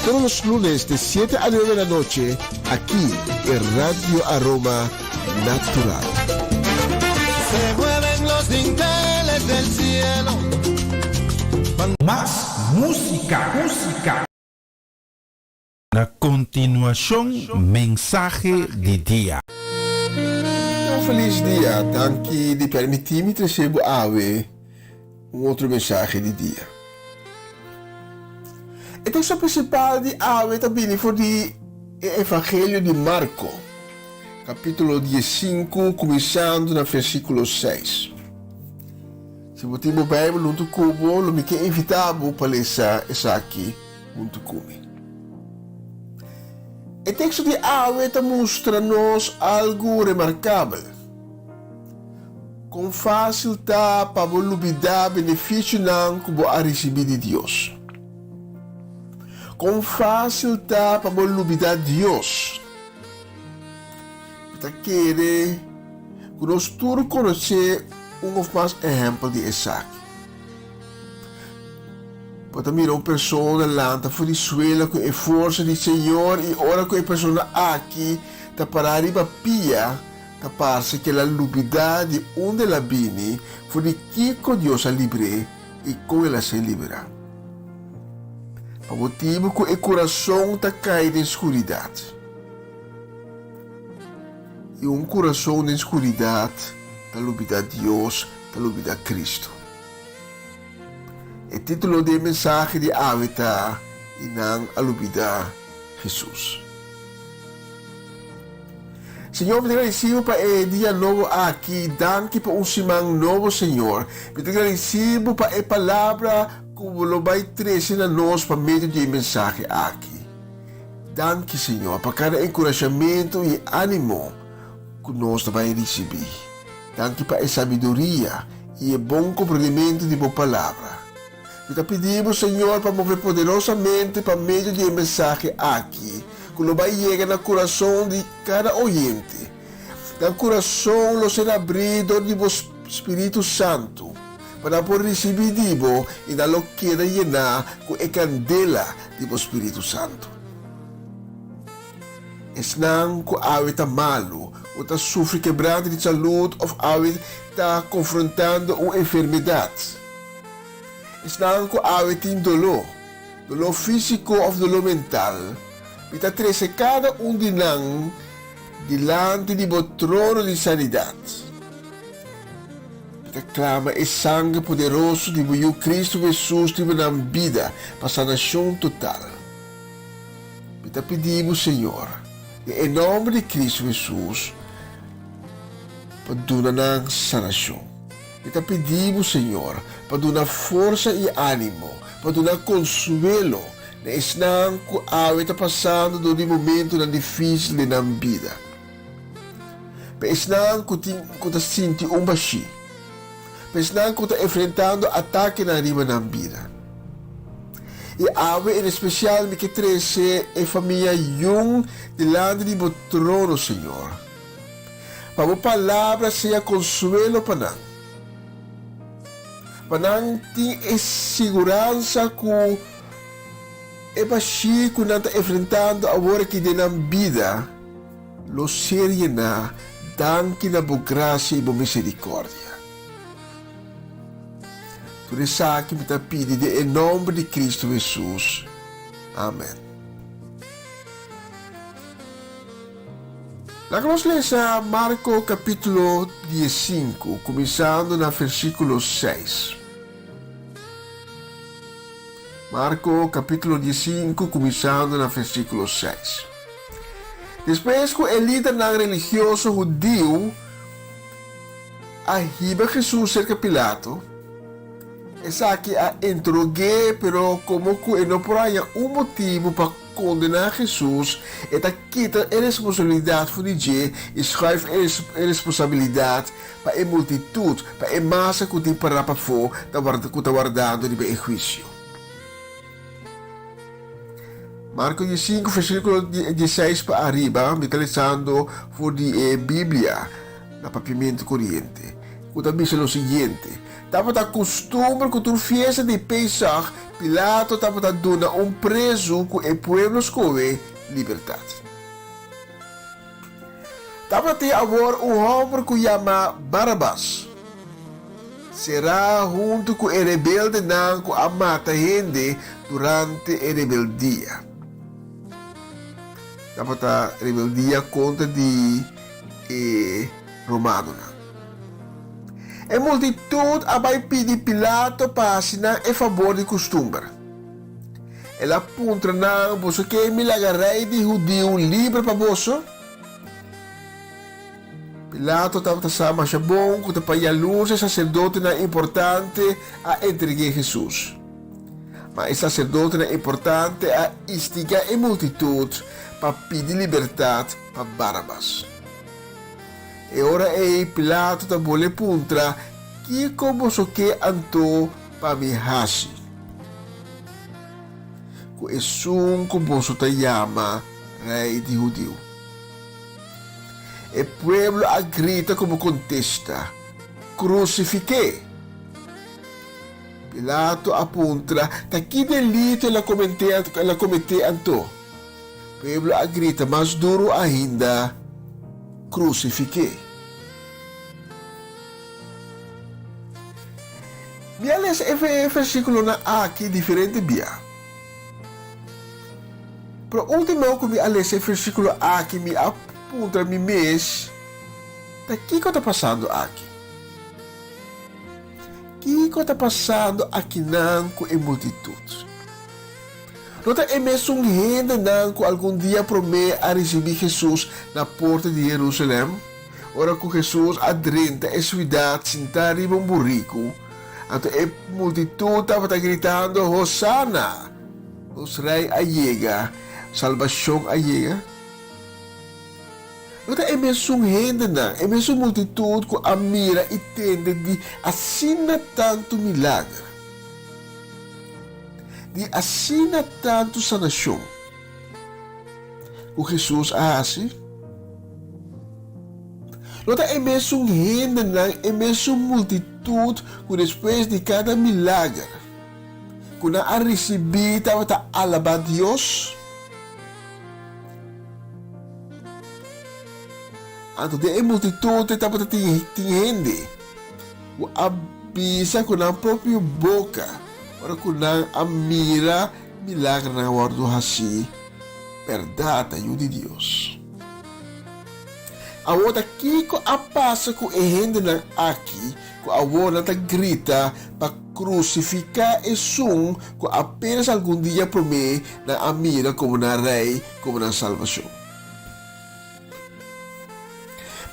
Todos los lunes de 7 a 9 de la noche, aquí en Radio Aroma Natural.
Se mueven los dinteles del cielo.
Mas música, música. Na continuacion mensahe di dia.
Un feliz dia, danki di permiti mi trece bo awe un otro mensahe di dia. E teksto prinsipal di awe ta bini for di e Evangelio di Marko, kapítulo diesinku, kuminsando na versíkulo seis. Si bo tin bo Bijbel huntu ku bo, lo mi ke invitá bo pa lesa esaki huntu ku mi. E teksto di awe ta mustra nos algu remarkabel. Kon fásil ta pa bo lubidá benefisionan ku bo a risibí di Dios. Kon fásil ta pa bo lubidá Dios. Mi ta kere ku nos tur konosé un òf mas ehèmpel di esaki. Bo ta mira un persona lanta for di suela ku e forsa di Señor i ora ku e persona aki ta pará riba pia, ta parse ku el a lubidá di unda el a bini, for di kiko Dios a libr'é i kon el a ser liberá. Pa motibu ku e kurason ta kai den skuridat. I un kurason den skuridat ta lubidá Dios, ta lubidá Kristu. E título di e mensahe di awe ta I nan a lubidá Hesus. Señor, mi ta gradisí Bo pa e dia nobo aki. Danki pa un siman nobo, Señor. Mi ta gradisí Bo pa e palabra ku Bo lo bai trese na nos pa medio di e mensahe aki. Danki, Señor, pa kada enkurashamentu i ánimo ku nos ta bai risibí. Danki pa e sabiduria i e bon komprendimentu di bo Palabra. Mi ta pidi bo, Señor, pa move poderosamente pa medio di e mensahe aki, ku lo bai yega na kurason di kada oyente. Nan kurason lo ser abrí dor di bo Spiritu Santu, pa nan por risibí di bo i nan lo keda yená ku e kandela di bo Spiritu Santu. Esnan ku awe ta malu, ku ta sufri kebrante di salud òf awe ta konfrontando un enfermedat. Esnan ku awe tin doló, doló físiko òf doló mental, mi ta trese kada un di nan dilanti di bo trono di sanidat. Mi ta klama e sanger poderoso di bo Yu Kristu Hesus riba nan bida pa sanashon total. Mi ta pidi bo, Señor, den e nomber di Cristo Hesus, pa duna nan sanacion. Mi ta pidi bo, Señor, pa duna forsa i animo, pa duna consuelo na esnan cu awe ta pasando dor di momentonan dificil den nan bida. Pa esnan cu tin cu ta sinti un bashí. Pa esnan cu ta enfrentando atakenan riba nan bida. I awe en especial mi ke trece e famia Jung dilanti di bo trono, Señor. Pa bo palabra sea consuelo pa nan. Pa nan tin e siguransa cu e bashí cu nan ta enfrentando awor aki den nan bida lo ser yená danki na bo gracia i bo misericordia. Tur esaki mi ta pidi den e nomber di Cristo Jesus. Amen. Laga nos lesa Marko capítulo diesinku, kuminsando na versíkulo seis. Marko capítulo diesinku, kuminsando na versíkulo seis. Despues ku e lidernan religioso hudiu a hiba Hesus serka Pilato. Esaki a interog'é, pero komo ku e no por haña un motibu pa kondená Hesus, e ta kita e responsabilidat for di dje i schuif e responsabilidat pa e multitut, pa e masa ku tin pará pafó ku ta wardando riba e huisio. Marko diesinku versíkulo dieseis pa ariba, mi ta lesando for di e Biblia na Papiamentu Koriente, ku ta bisa lo siguiente, Tabata kustumber ku tur fiesta di Pesach, Pilato tabata duna un prezu ku e pueblo skohe libertat. Tabatin awor un hòmber ku yama Barabas, será huntu ku e rebeldenan ku a mata hende durante e rebeldia. Tabata rebeldia kontra di e romanonan. E multitut a bai pidi Pilato pa hasi nan e fabor di kustumber. El a puntra nan, Boso ke mi laga rei di hudiu liber pa boso? Pilato tabata sa masha bon ku ta pa yalurs e saserdotenan importante a entreg'é Hesus. Ma e saserdotenan importante a instigá e multitut pa pidi libertat pa Barabas. E ora ei Pilato ta bolé puntra, Kiko boso ke anto pa mi hasi ku esun ku boso ta yama Rei di hudiu? E pueblo a grita komo kontesta, Krusifik'é! Pilato a puntra, Ta ki delito el a kometé anto? Pueblo a grita mas duru ainda, Krusifik'é! Mi a lesa e versíkulonan aki diferente bia. Pero último ku mi a lesa e versíkulo aki mi a puntra mi mes, Ta kiko ta pasando aki? Kiko ta pasando akinan ku e multitut? No ta e mesun hendenan ku algun dia promé a risibí Hesus na porta di Herúsalèm, ora ku Hesus a drenta e siudat sintá riba un buriku, anto e multitut tabata gritando, Hosana! Nos Rei a yega, salbashon a yega? No ta e mesun hendenan, e mesun multitut ku a mira i tende di asina tantu milager, di asina tantu sanashon ku Hesus a hasi? No ta e mesun hendenan, e mesun multitut ku despues di kada milager ku nan a risibí tabata alabá Dios? Anto den e multitut e tabata tin tin hende ku a bisa ku nan propio boka ora ku nan a mira milagernan wòrdu hasí, Bèrdat ta Yu di Dios. Awor ta kiko a pasa ku e hendenan aki ku awor nan ta grita pa krusifiká esun ku apenas algun dia promé nan a mira komo nan Rei, komo nan Salbashon?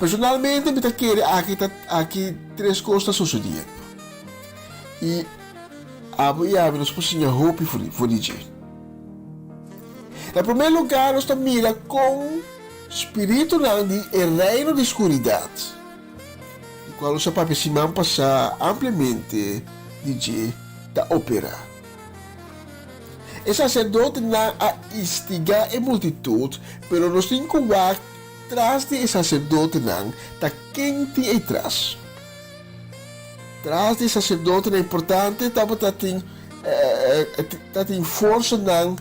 Personalmente mi ta kere aki ta aki tres kos ta sosodiendo i abo i ami nos por siña hopi for for di dje. Na promé lugá nos ta mira kon spiritunan di e reino di skuridat, di kual nos a papia siman pasá ampliamente di dje, ta operá. E saserdotenan a instigá e multitut, pero nos tin ku wak tras di e saserdotenan ta ken tin ei tras. Tras di e saserdotenan importante tabata tin ta tin forsanan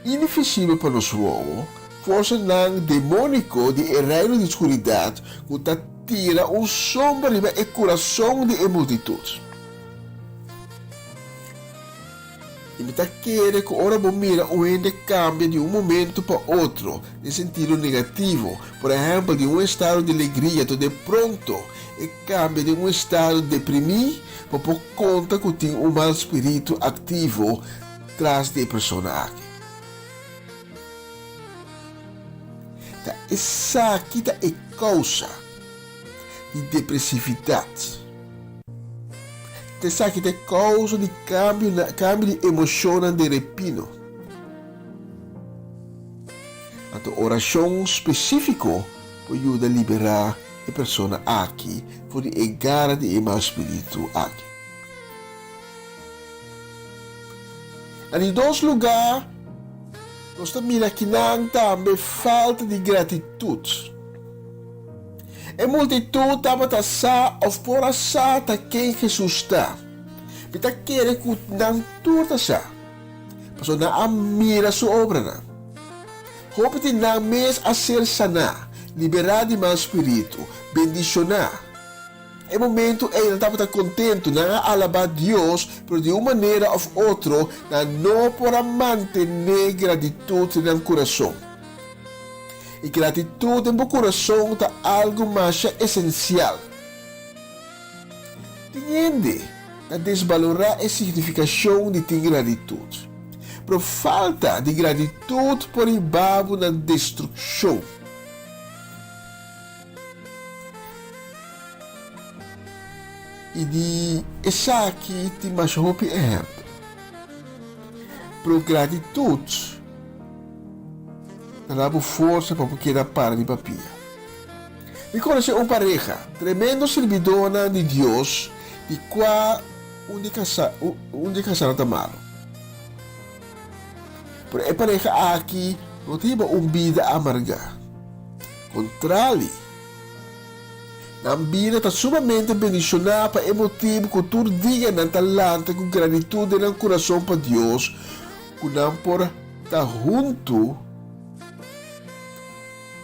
invisibel pa nos wowo, forsanan demóniko di e reino di skuridat ku ta tira un sombra riba e kurason di e multitut. I mi ta kere ku ora bo mira un hende kambia di un momentu pa otro den sentido negativo, por ehèmpel di un estado di legria to de pronto e kambia den un estado deprimí, bo por konta ku tin un mal spiritu aktivo tras di e persona aki. Ta esaki ta e kousa di depresividat. Ta esaki ta e kousa di kambio na kambio di emoshonnan den repino. Anto orashon spesífiko por yuda liberá e persona aki for di e gara di e mal spiritu aki. Na di dos lugá, nos ta mira kinan tambe falta di gratitut. E multitut tabata sa òf por a sa ta ken Hesus ta. Mi ta kere ku nan tur ta sa, pasobra nan a mira su obranan. Hopi di nan mes a ser saná, liberá di mal spiritu, bendishoná. E momentu ei nan tabata kontentu, nan a alabá Dios, pero di un manera òf otro nan no por a mantené gratitut den nan kurason. I gratitut den bo kurason ta algu masha esensial. Tin hende ta desbalorá e signifikashon di tin gratitut. Pero falta di gratitut por hiba bo na destrukshon. I di esaki tin masha hopi ehèmpel. Pero gratitut ta da bo forsa pa bo keda para riba pia. Mi konosé un pareha, tremendo sirbidónan di Dios, di kua un di kasá un di kasánan ta malu. Pero e pareha aki no ta hiba un bida amargá. Kontrali, nan bida ta sumamente bendishoná pa e motibu ku tur dia nan ta lanta ku gratitut den nan kurason pa Dios ku nan por ta huntu,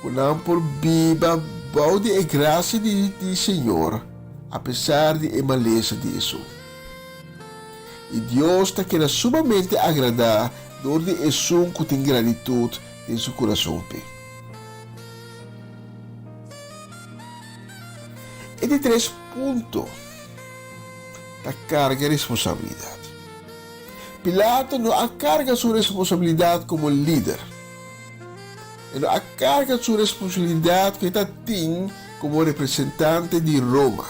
ku nan por biba bou di e grasia di di Señor apesar di e malesa di esun. I Dios ta keda sumamente agradá dor di esun ku tin gratitut den su kurason p'e. E di tres punto ta karga responsabilidat. Pilato no a karga su responsabilidat komo lider. E no a karga su responsabilidat ku e ta tin komo representante di Roma.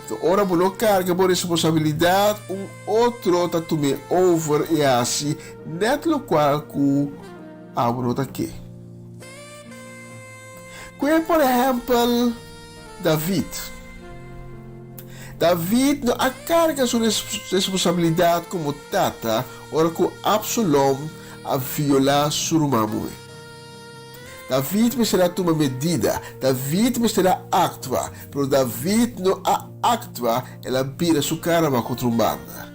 Pasobra ora bo no karga bo responsabilidat, un otro ta tum'é over i hasi nèt lokual ku abo no ta ke. Kue por ehèmpel David. David no a karga su responsabilidat komo tata ora ku Absalom a violá su ruman muhé. David mester a tuma medida, David mester a aktua, pero David no a aktua, el a bira su kara wak otro un banda.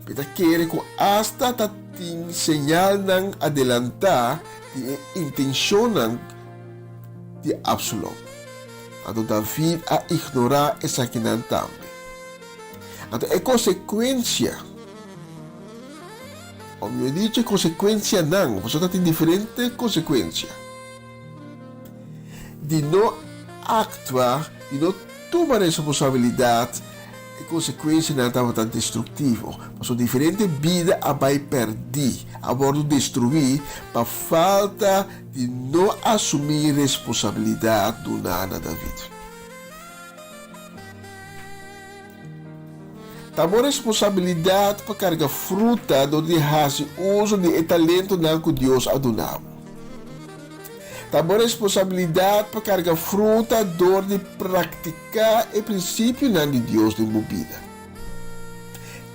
Mi ta kere ku asta ta tin señalnan adelantá di e intenshonnan di Absalom. Anto David a ignorá esakinan tambe. Anto e konsekuensia, òf mihó dicho e konsekuensianan, pasobra ta tin diferente konsekuensia, di no aktua, di no tuma responsabilidat, E konsekuensianan tabata destruktivo, pasobra diferente bida a bai pèrdí, a wòrdu destruí pa falta di no asumí responsabilidat duná na David. Ta bo responsabilidat pa karga fruta dor di hasi uso di e talentonan ku Dios a duna bo. Ta bo responsabilidat pa karga fruta dor di praktiká e prinsipionan di Dios den bo bida.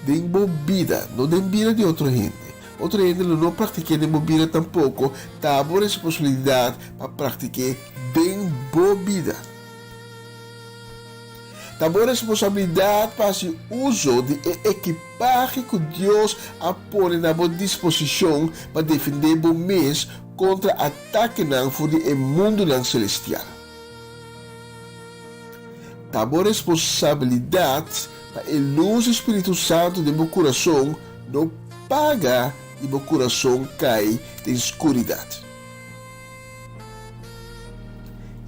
Den bo bida, no den bida di otro hende. Otro hende lo no praktik'é den bo bida tampoko, ta bo responsabilidat pa praktik'é den bo bida. Ta bo responsabilidat pa hasi uso di e ekipahe ku Dios a pone na bo disposishon pa defendé bo mes kontra atakenan for di e mundunan selestial. Ta bo responsabilidat pa e lus di Spiritu Santu den bo kurason no paga i bo kurason kai den skuridat.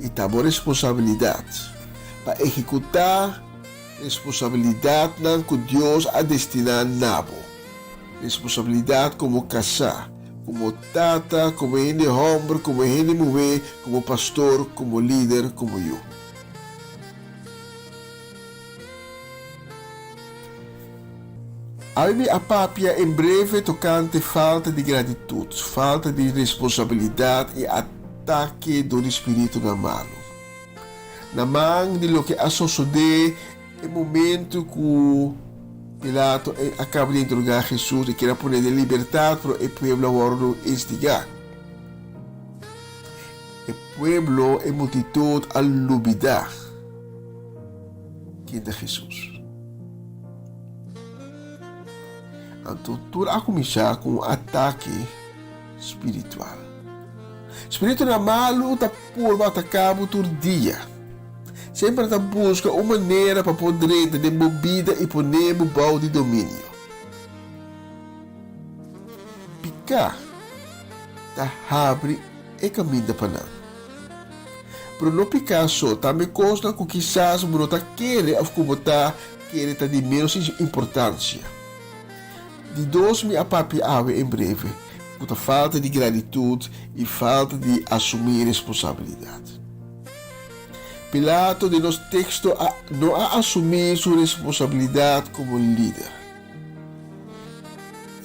I ta bo responsabilidat pa ehekutá responsabilidatnan ku Dios a destiná na bo. Responsabilidat komo kasá, komo tata, komo hende hòmber, komo hende muhé, komo pastor, komo lider, komo yu. Awe mi a papia en breve tokante falta di gratitut, falta di responsabilidat i atake dor di spiritunan malu. Na man di loke a sosodé E momento cu Pilato a caba di interroga Jesus, e kier a pone den libertad, pero e pueblo a wordo instiga. E pueblo, e multitud a lubida ken ta Jesus. Anto tur a cuminsa cu un atake spiritual. Spiritunan malu ta purba ataka bo tur dia. Semper ta buska un manera pa por drenta den bo bida i pone bo bou di dominio. Piká ta habri e kaminda pa nan. Pero no piká so, tambe kosnan ku kisas bo no ta kere òf ku bo ta kere ta di ménos importansia. Di dos mi a papia awe en breve, ku ta falta di gratitut i falta di asumí responsabilidat. Pilato den nos teksto a no a asumí su responsabilidat komo lider.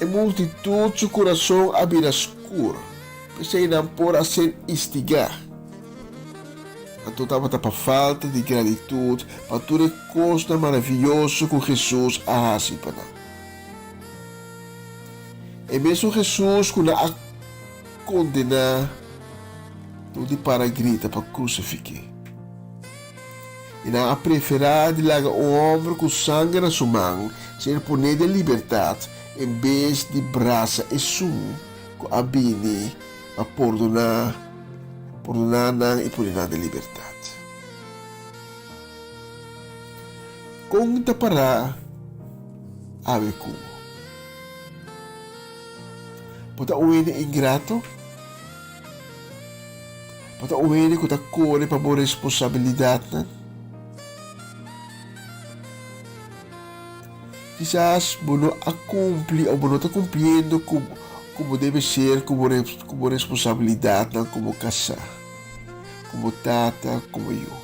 E multitut su kurason a bira skur, p'esei nan por a ser instigá. Anto tabata pa falta di gratitut pa tur e kosnan maravioso ku Hesus a hasi pa nan. E mesun Hesus ku nan a kondená dor di para grita pa krusifik'é. I nan a preferá di laga un hòmber ku sanger na su man ser poné den libertat en bes di brasa esun ku a bini pa pordoná pordoná nan i pone nan den libertat. Kon ta pará awe ku bo? Bo ta un hende ingrato? Bo ta un hende ku ta kore pa bo responsabilidatnan? Kisas bo no a kumpli òf bo no ta kumpliendo ku komo debe ser ku bo ku bo responsabilidatnan komo kasá, komo tata, komo yu.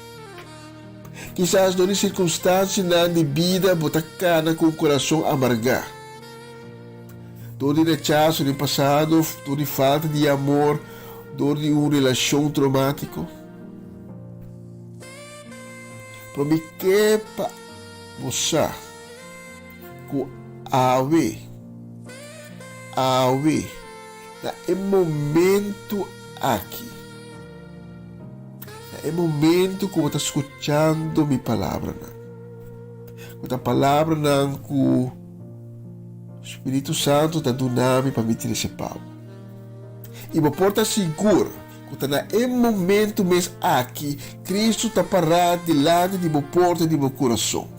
Kisas dor di sirkunstansianan di bida bo ta kana ku un kurason amargá. Dor di rechaso den pasado, dor di falta di amor, dor di un relashon tromátiko. Pero mi ke pa bo sa ku awe, awe, na e momentu aki, na e momentu ku bo ta skuchando mi palabranan, ku ta palabranan ku Spiritu Santu ta duna mi pa mi trese pa bo. I bo por ta sigur ku ta na e momentu mes aki Kristu ta pará dilanti di bo porta di bo kurason,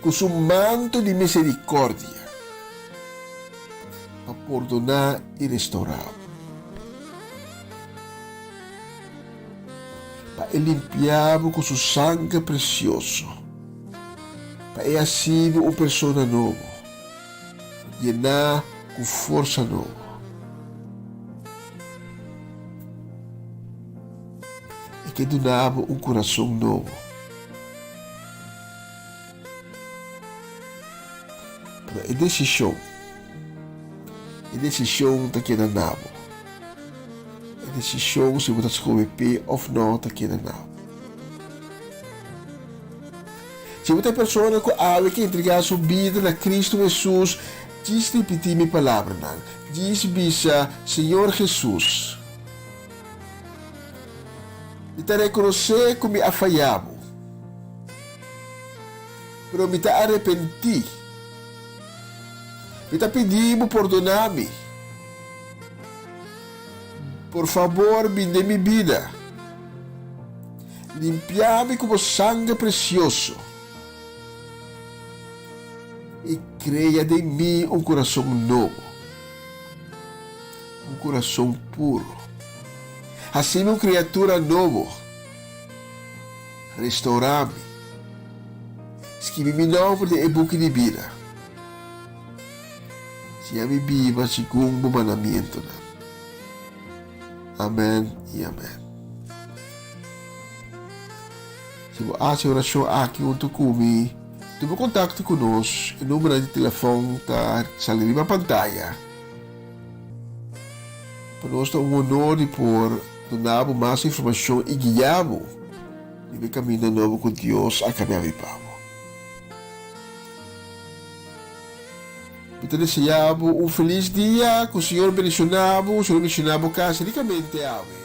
ku su manto di miserikòrdia pa pordoná i restourá bo, pa e limpiá bo ku su sanger presioso. Pa e hasi bo un persona nobo, yená ku forsa nobo. E ke duna bo un kurason nobo. Pero e desishon, e desishon ta keda na bo. E desishon si bo ta skohe p'e òf nò ta keda na bo. Si bo ta e persona ku awe ke entregá su bida na Kristu Hesus, djis ripití mi palabranan. Djis bisa, Señor Hesus, mi ta rekonosé ku mi a fayá bo, pero mi ta arepentí. Mi ta pidí bo pordoná mi. Por fabor, bin den mi bida. Limpia mi ku bo sanger presioso i krea den mi un kurason nobo, un kurason puru. Hasi mi un kriatura nobo. Restourá mi. Skibi mi nòmber den e buki di bida. Siña mi biba segun bo mandamientonan. Amèn i amèn. Si bo hasi e orashon aki huntu ku mi, tuma kontakto ku nos. E numbernan di telefòn ta sali riba pantaya. Pa nos ta un honor di por duna bo mas informashon i guia bo riba e kaminda nobo ku Dios a kambia mi pa bo. Mi ta desea bo un felis dia, ku Señor bendiciona bo, Señor bendiciona bo kas rikamente awe.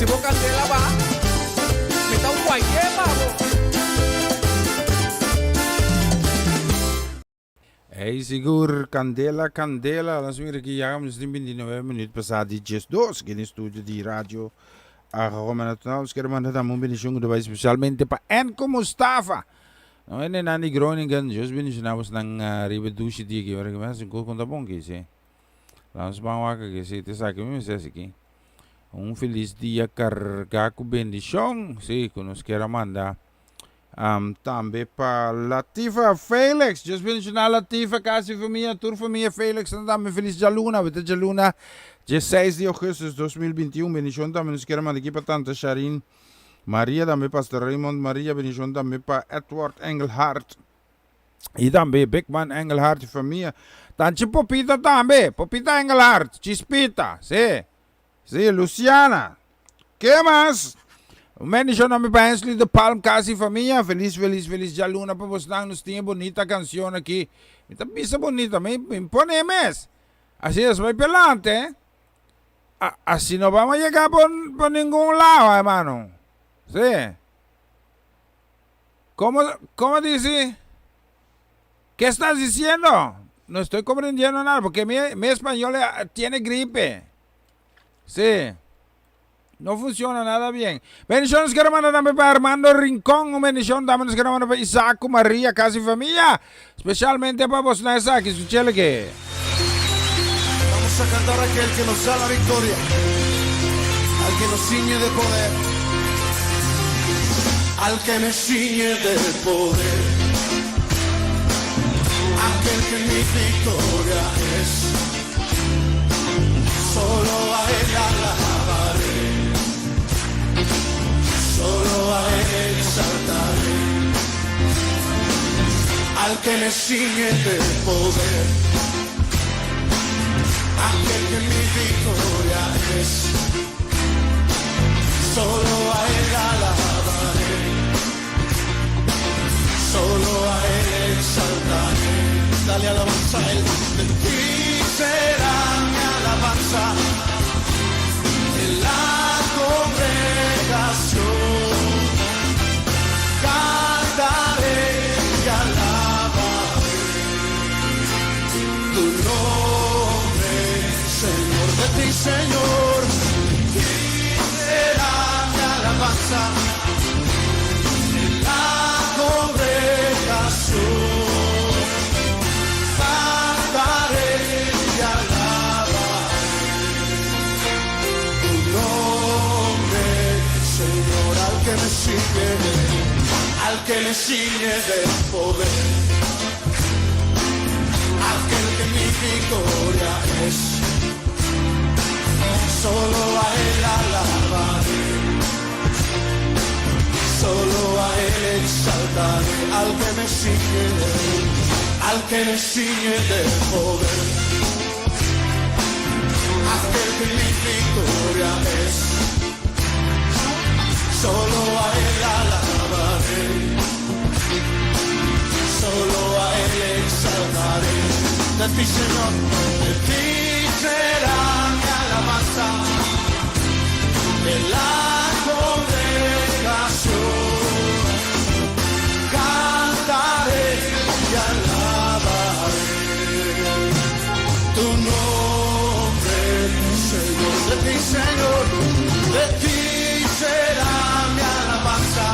Si bo candela ba, mi ta guayé pa bo.
Ey sigur candela candela nos mira ki ya nos tin 29 minuut pasa di 12 aki den studio di radio Aroma Natural nos quiere manda tambe un bendicion cu ta bay specialmente pa Enco Mustafa no e nenan di Groningen Dios bendiciona bosnan riba e dushi dia aki ora ki mi haci un cos con ta bon ki si Nos ban wak aki si ta esaki mi mester haci aki un feliz dia carga cu bendicion si cu nos kier a manda Tambe pa Latifa Felix. Dios bendiciona Latifa, casi famia, tur famia Felix nan tambe feliz djaluna. Awita djaluna 16 di augustus 2021. Bendicion tambe nos kier manda aki pa Tanta Sharin Maria, tambe Pastor Raymond Maria. Bendicion tambe pa Edward Engelhard y tambe Bigman Engelhard y famia. Tanchi Popita tambe, Popita Engelhard, Chispita, si. Sí, Luciana. Ke mas? Un bendicion tambe pa Hensley de Palm, casa y familia. Feliz, feliz, feliz djaluna pa bosnan. Nos tin e bonita cancion aki. Mi ta bisa bonita, mi mi pone mes. Así es, bai pelante. Así no vamos a llegar por, por ningún lado, hermano. Sí. ¿Cómo, cómo dice? ¿Qué estás diciendo? No estoy comprendiendo nada porque mi, mi español eh, tiene gripe. Sí. No funciona nada bien. Bendiciones quiero mandar también para Armando Rincón. Un bendición también quiero mandar para Isaac, María, casi familia. Especialmente para vos, Isaac. Escuchele que.
Vamos a cantar a aquel que nos da la victoria, al que nos ciñe de poder, al que me ciñe de poder, aquel que mi victoria es. Solo a él alabaré, solo a él exaltaré, al que me ciñe de poder, aquel que mi victoria es. Solo a él alabaré, solo a él exaltaré. Dale alabanza a él, de ti será mi alabanza en la congregación. Cantaré y alabaré tu nombre, Señor, de ti, Señor. De ti será mi alabanza en la congregación. Cantaré y alabaré tu nombre, Señor, al que me sigue, al que me ciñe de poder, aquel que mi victoria es. Solo a él alabaré, solo a él exaltaré, al que me sigue, al que me ciñe de poder, aquel que mi victoria es. Solo a él alabaré, solo a él exaltaré. De ti, Señor, de ti será mi alabanza en la congregación. Cantaré y alabaré tu nombre, Señor. De ti, Señor, de ti será mi alabanza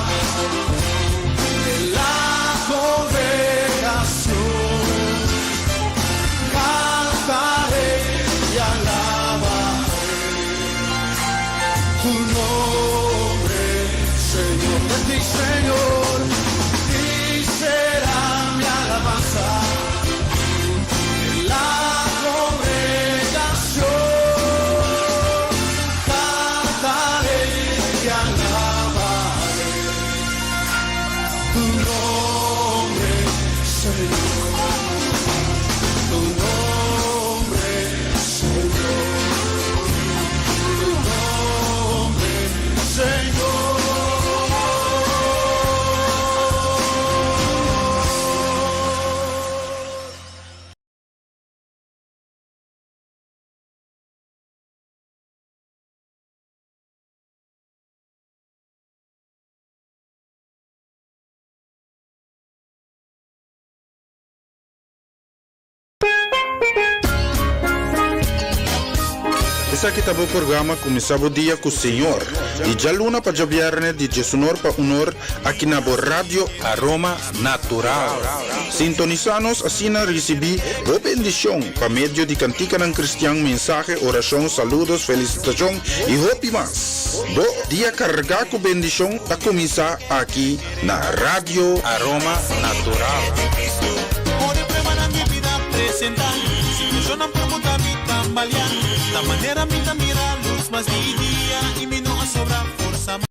en la congregación. Cantaré y alabaré tu nombre, Señor. De ti, Señor, de ti será mi alabanza en la congregación. Cantaré y alabaré tu nombre, Señor. Tu nombre, Señor. Tu nombre, Señor.
Esaki ta bo programa Kuminsá Bo Dia ku Señor, di djaluna pa djabièrnè di djesunor pa unor aki na bo Radio Aroma Natural. Sintonisá nos asina risibí bo bendishon pa medio di kantikanan kristian, mensahe, orashon, saludos, felisitashon i hopi mas. Bo dia kargá ku bendishon ta kuminsá aki na Radio Aroma Natural.
Ora e pruebanan di bida presentá, situacionnan por muta mi tambaleá, ta manera mi ta mira lus mas di dia i mi no a sobra forsa mas.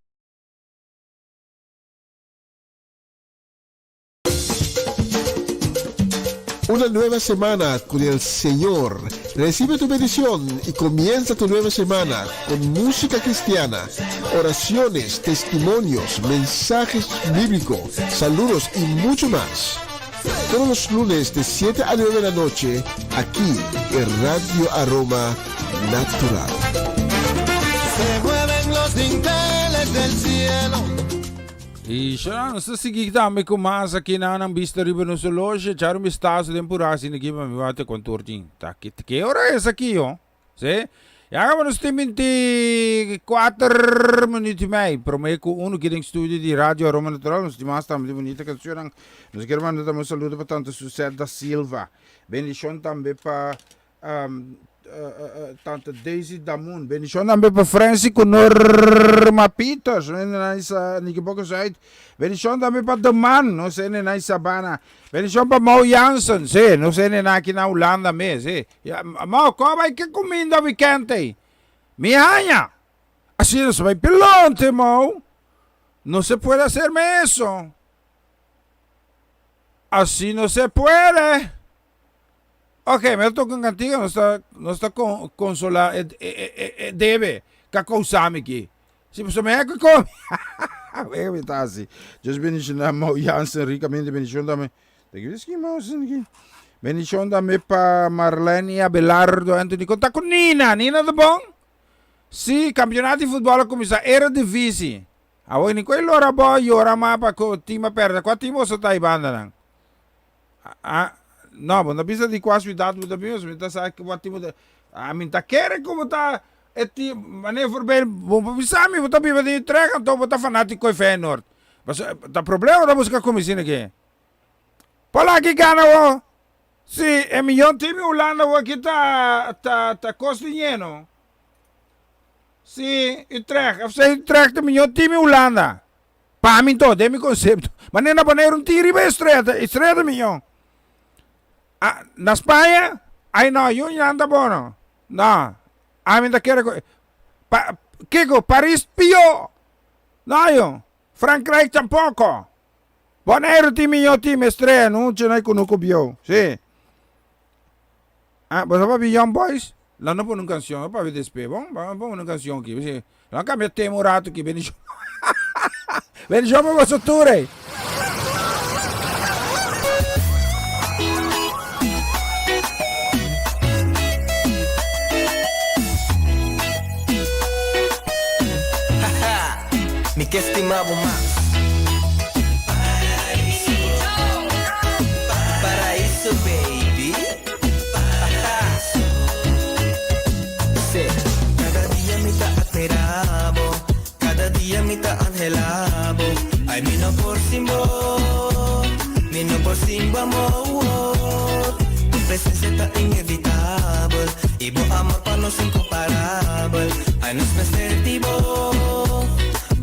Una nueva semana con el Señor. Recibe tu bendición y comienza tu nueva semana con música cristiana, oraciones, testimonios, mensajes bíblicos, saludos y mucho más. Todos los lunes de 7 a 9 de la noche, aquí en Radio Aroma Natural.
Se mueven los dinteles del cielo.
I shona, nos ta sigui tambe ku mas aki na nan bista riba nos horloge. Echar un bistazo den pura asina aki pa mi wak te kuantu or tin. Ta ki ke ora es aki yo? Si? Ya kaba nos tin 24 minuut i mei. Prome ku unu ki den studio di Radio Aroma Natural nos tin mas tambe di bunita cancionnan. Nos kier manda tambe un saludo pa tante Suzette da Silva. Bendicion tambe pa Tante Daisy Damoen. Bendicion tambe pa Francie ku Norma Peters. Niki Boko Zuid. Bendicion tambe pa The Man. Nos hende na Sabana. Bendicion pa Mau Jansen. Sí, nos hende na aki na Hulanda mes. Sí. Ya, Mau, ko bai ke kuminda weekend ei? Mi haña. Así nos bai pilonte, Mau. No se puede hacerme eso. Así no se puede. Ok, mi a toca un cantiga, nos ta, nos ta con, consola e, e, e, e debe que a causa mi aquí. Si, pues me que come. Venga, mi ta así. Dios bendicionar Mau Jansen ricamente, bendición dame. Te que ski Mau aquí. Bendición dame pa Marlene y Abelardo Anthony. Conta con Nina, Nina de bon? Sí, campeonato de fútbol a comienza Eredivisie. Awor ni koe lora bo yora ma pa ku team a perde. Kua team boso ta banda nan? Ah, no, bo no bisa di kua ciudad bo ta biba, mi ta sa kua team bo ta. Ah, mi ta kere ku bo ta e team, mane voorbeeld, bo por bisa mi bo ta biba den Utrecht anto bo ta fanatico di Feyenoord. Paso ta problema bo ta buska ku mi asina ke. Polaki gana wo. Si, e miyon team di Hulanda wo aki ta ta ta kos di ñeno. Si, Utrecht. FC Utrecht ta miyon team di Hulanda. Pa mi to, den mi konsepto. Manera na Boneiru un tin riba e estrella, ta estrella ta miyon. Ah, na Spaña, ay no, yu nan ta bono. No, ami ta kere ku, pa, kiko, Paris pio. No yu, Frankrijk tampoko. Boneiru tin miyon team estrella, no un chena kunuku bieu. Si. Ah, bo sa papia Young Boys? Lo no pone un canción, lo papia despues, bon? Vamos pone un canción aquí. Sí. Lo cambia tema un rato aquí, bendición. Bendición pa boso tur, eh.
Mi ke stima bo mas. Paraíso baby. Sí. Kada dia mi ta admira bo, kada dia mi ta anhela bo. Ay mi no por sin bo, mi no por sin bo amor. Tu presencia ta inevitabel y bo amor pa nos incomparabel. Ay nos mester di bo,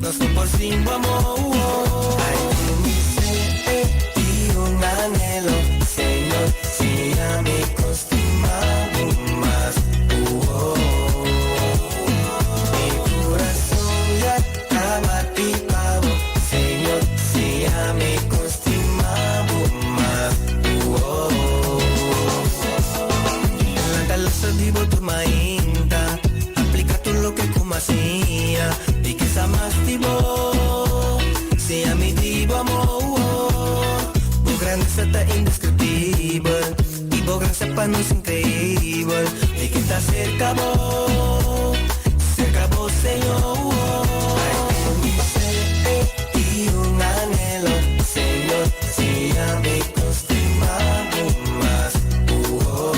nos no por sin bo amor. Ay den mi ser y un anhelo, Señor, siña mi con stima bo mas. Uh-oh. Mi corazón ya ta bati pa bo, Señor, siña mi con stima bo mas. Uh-oh. Lanta lasa di bo tur mainta, aplica tur loke cu m'a siña, di ke sa mas di bo, siña mi di bo amor. Bo grandesa ta indescriptibel, y bo gracia pa nos increibel, di ke ta cerca bo, cerca bo Señor. Ay, den mi ser y un anhelo, Señor, siña mi con stima bo mas. Uh-oh.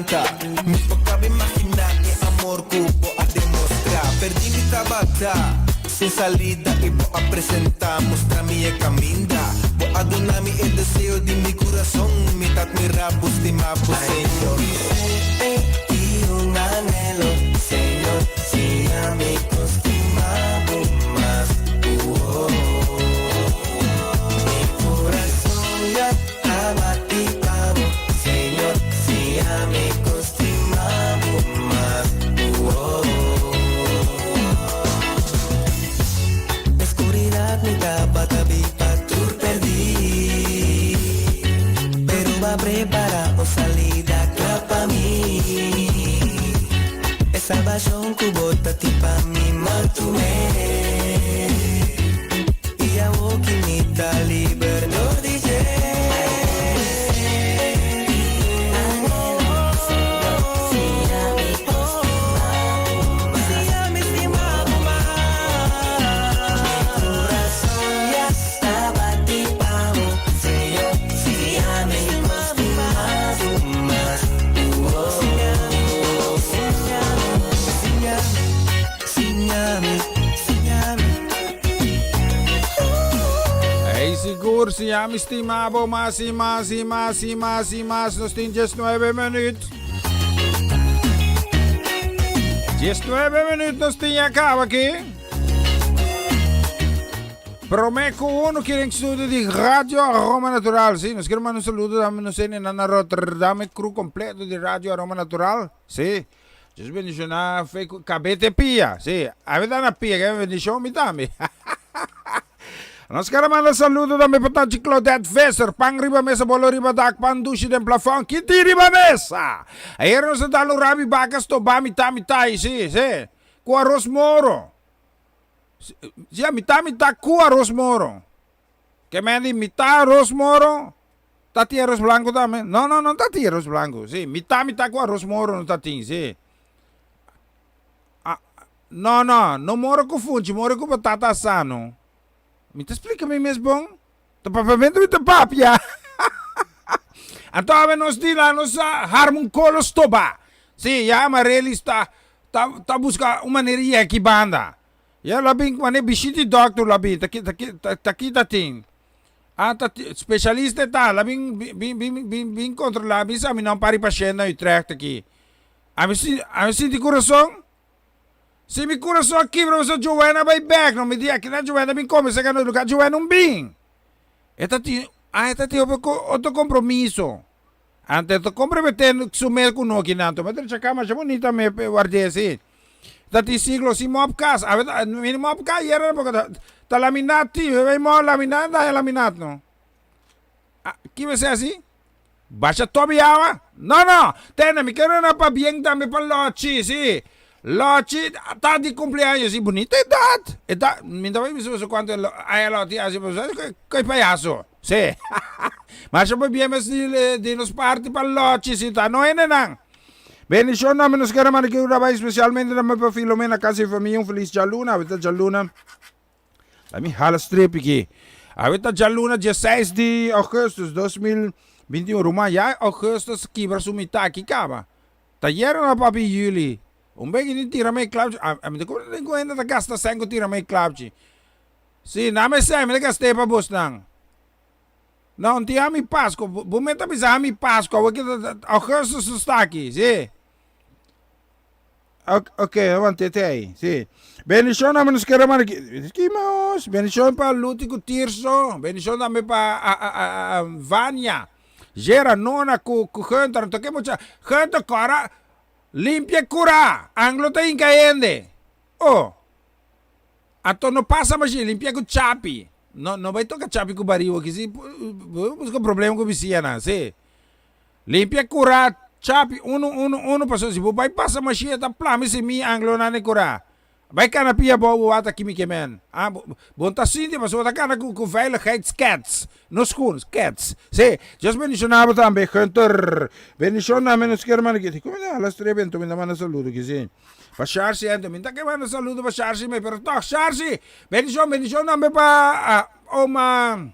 kanta. Mi por kaba imaginá e amor ku bo a demostrá. Perdí mi tabata sin salida i bo a presentá, mustra mi e kaminda. Bo a duna mi e deseo di mi kurason. Mi ta atmirá bo, stima bo, Señor. I un anhelo, Señor, siña mi kon stima bo mas. Mi kurason ya ta bati pa bo, Señor, siña mi kon stima bo mas. Den skuridat mi tabata biba tur perdí, pero bo a prepará un salida kla pa mi. E salbashon ku bo ta tin pa mi mantuné. I awoki mi ta liber dor di dje.
Hey, sigur, si ya mi stima bo mas y mas y mas y mas y mas. Nos tin 19 minuut. 19 minuut nos tin ya caba aquí. Prome cu uno quiere en studio di Radio Aroma Natural. Sí, nos quiere mandar un saludo dame no sé ni na Rotterdam, el crew completo di Radio Aroma Natural. Sí. Dios bendiciona fe cu cabete pia. Sí, a ver na pia que bendicion mi tambe. Nos quiere manda saludo tambe pa Tachi Claudette Visser. Pan riba mesa, bolo riba dak, pan dushi den plafond. Kiti riba mesa. Ayer nos a dal un rabi baka stoba mitá mitá y sí, sí. Cu arroz moro. Sí, mitá mitá cu arroz moro. Ke men di mitá arroz moro, ta tin arroz blanco tambe? No, no, no ta tin arroz blanco. Sí, mitá mitá cu arroz moro no ta tin, sí. Ah, no, no, no moro cu funchi, moro cu batata asá, no. Mi ta splica mi mes bon? Ta papiamento mi ta papia. Anto awe nos di la nos a harma un colo stoba. Sí, ya Amarelys ta, ta, ta busca un manera yeki banda. Ya lo a bin mane bishit di dokter lo a bin ta ki ta ki ta ki ta tin ah ta specialista e ta lo a bin bin bin bin bin controla bin sa mi no pari pashent na Utrecht aki ami si ami sinti kurason si mi kurason a kibra pasobra Joanna a bai bek no mi di aki na Joanna bin come seka nos lugar Joanna un bin e ta tin ah e ta tin otro compromiso Antes ta compromete su mes cu no kinan to mester chaca masha bunita me ward'e si. Ta tin siglo sin mop cas. Awe ta mi mop cas yera porque ta ta laminat ti we mo laminat daña laminat no. Ki mester haci? Basha tobi awa? No no! Tene mi kere na pabien tambe pa Lochi si. Lochi ta di cumpleaños si bunita edad. Edad mi ta bay bisa boso cuanto aña Lochi haci pero koi payaso. Sí. Masha muy bien mes di, di nos parti pa Lochi, si ta no hendenan. Bendición na nos kere manda ki ura especialmente na pa Filomena casa y familia un feliz djaluna. Awita djaluna. La mi hala strip aquí. Awita djaluna 16 di augustus 2021. Ruman ya augustus kibra su mitad ki kaba. Ta yera na papi juli. Un beki ni tira me klapchi. A mi te como hende ta gasta sen tira me klapchi. Sí, na mi esei, mi ta gast'é pa bosnan. No, un tin ami Pasco. Bo me ta bisa ami Pasco, awor ki Augustus no sta aki, sí. Ok, aguante te ahí, sí. Bendición na nos kere manda ki mos. Bendición pa Luti ku Tirso. Bendición tambe pa a, a, a, a Vania. Gera, Nona ku ku Hunter. Anto ke mucha Hunter kora limpia kura. Anglo ta hinka hende. Oh. Ato no pasa mashi, limpia ku chapi. No, no bai toka chapi ku bariu aki si bo buska problema ku bisianan, si. Limpia kura chapi unu unu unu pasobra si bo bai pasa mashi e ta plami si mi anglonan e kura. Bai kana pia abou bo wak ta kimi ke men. Ah, bo bo no ta sinti pasobra bo ta kana ku ku veiligheidskets, no schoen, kets. Si, Dios bendiciona bo tambe, Gunther. Bendicion na mi nos kier manda ki, ku mi ta hala strepi anto mi ta manda saludo ki si. Pa Sharsi anto mi ta ke manda saludo pa Sharsi me pero toch Sharsi bendicion bendicion tambe pa oma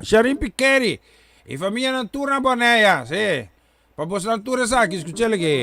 Sharin Pikeri y familia nan tur na Boneya si. Pa bosnan tur esaki, skuch'el aki.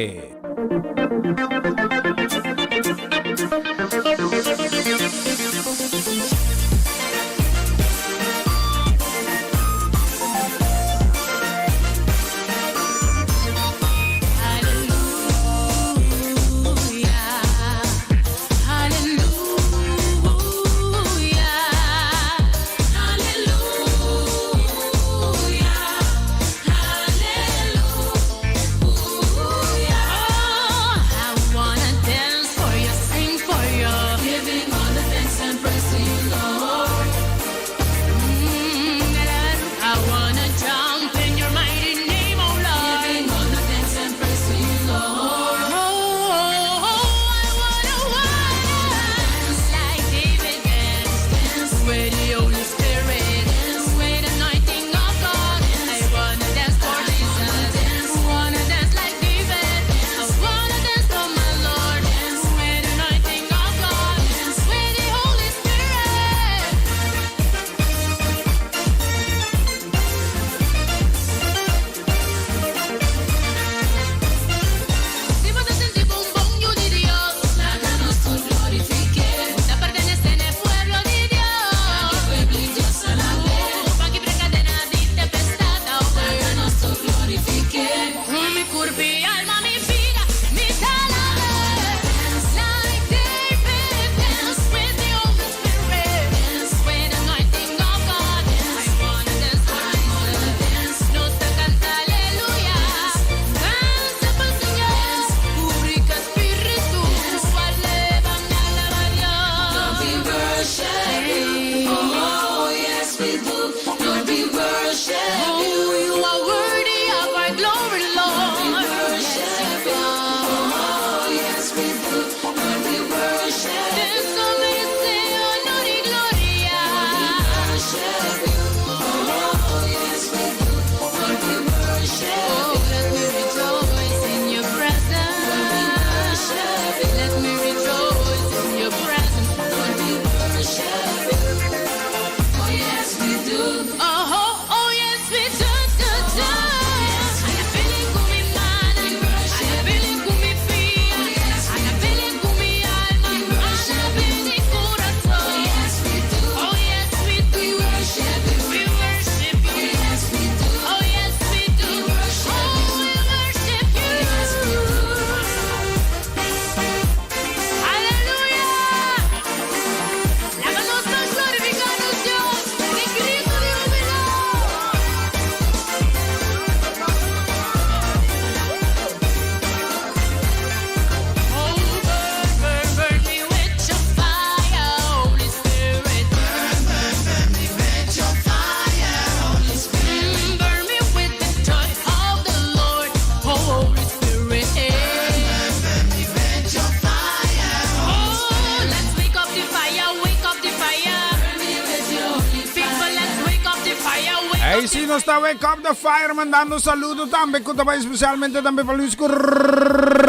Hey, si nos ta Wake Up the Fire mandando saludo tambe ku ta bai especialmente tambe pa Luis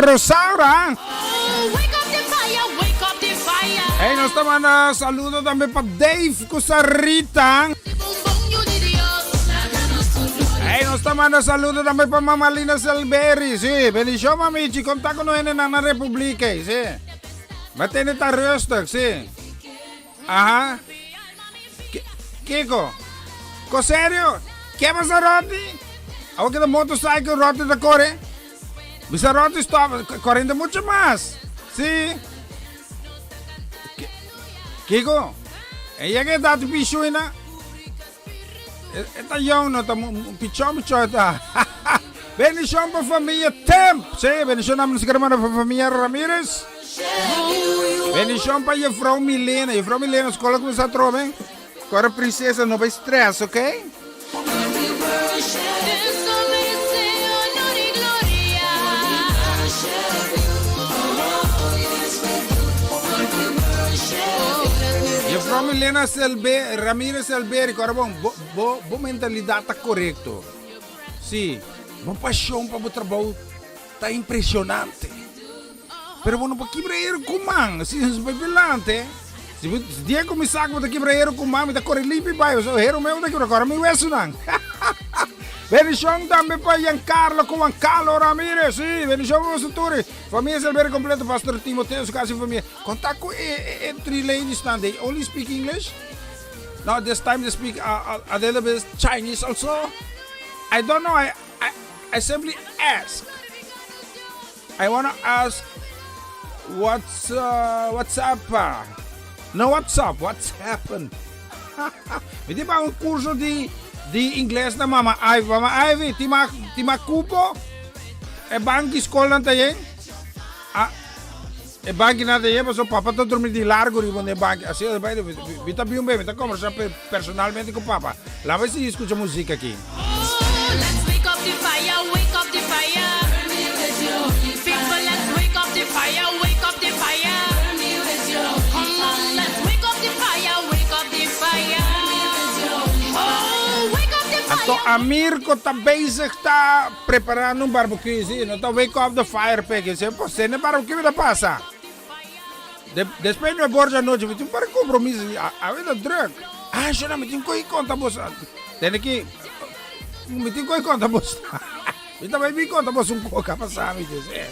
Rosaura. Hey, nos ta manda saludo tambe pa Dave ku Sarita. Hey, nos ta manda saludo tambe pa Mama Lina Selberry. Sí, bendición mamichi, conta con nos en la República, sí. Mantene ta rustig, sí. Aha. Kiko? Ko serio? Ke pasa Roti? Awo kita motorcycle Roti ta kore? Bisa Roti stop, corriendo mucho mas. Sí. Kiko? Ella que dati pishuina? E ta young no, ta pichon pichon ta. Bendición pa familia Temp. Sí, bendición namens hermano pa familia Ramirez. Bendición pa juffrouw Milena. Juffrouw Milena, escola comienza trobe. Cora princesa, no bay stress, ok? Juffrouw Milena Selbe, Ramirez Selberi, cora bon, bo, bo, bo mentalidad ta correcto. Sí, bo pasion pa bo trabou ta impresionante. Pero bo no por kibra hero ku man, si nos bai delante. Si bo si dia ku mi sa ku bo ta kibra hero ku man, mi ta kore limpi bai, pasobra hero meu ta kibra, kòrda mi wesunan. Bendishon tambe pa Giancarlo ku Juan Carlo Ramirez. Sí, bendishon pa boso tur. Famia Silverio completo, Pastor Timoteo su casa y famia. Conta ku e, e, e three ladies nan, they only speak English? No, this time they speak a, a, a little bit Chinese also. I don't know, I, I, I simply ask. I wanna ask what's uh, what's up? Uh, no what's up, what's happened? Mi tin pa un curso di di ingles na Mama Ivy. Mama Ivy, ti ma ti ma cupo? E banki school nan ta yen? Ah, e banki nan ta yen paso papa ta drumi di largo riba e banki. Así bai mi ta bi un be, mi ta conversa personalmente cu papa. Laat me sigui scucha musica aki.
Let's wake up the fire, wake up the fire. People, let's wake up the fire, wake up the fire. Come on, let's wake up the fire, wake up the fire. Oh, wake up the fire.
Anto Amirko ta bezig ta preparando un barbecue, si, no ta wake up the fire peke, si, pues sende barbecue ta pasa. De, despues no e borja anochi, mi tin un par di compromiso, a, a ta druk. Ah, shona, mi tin koe konta bos. Tene ki, mi tin koe konta bos. Mi ta bai bi konta bos un koka pasa mi dice. Eh.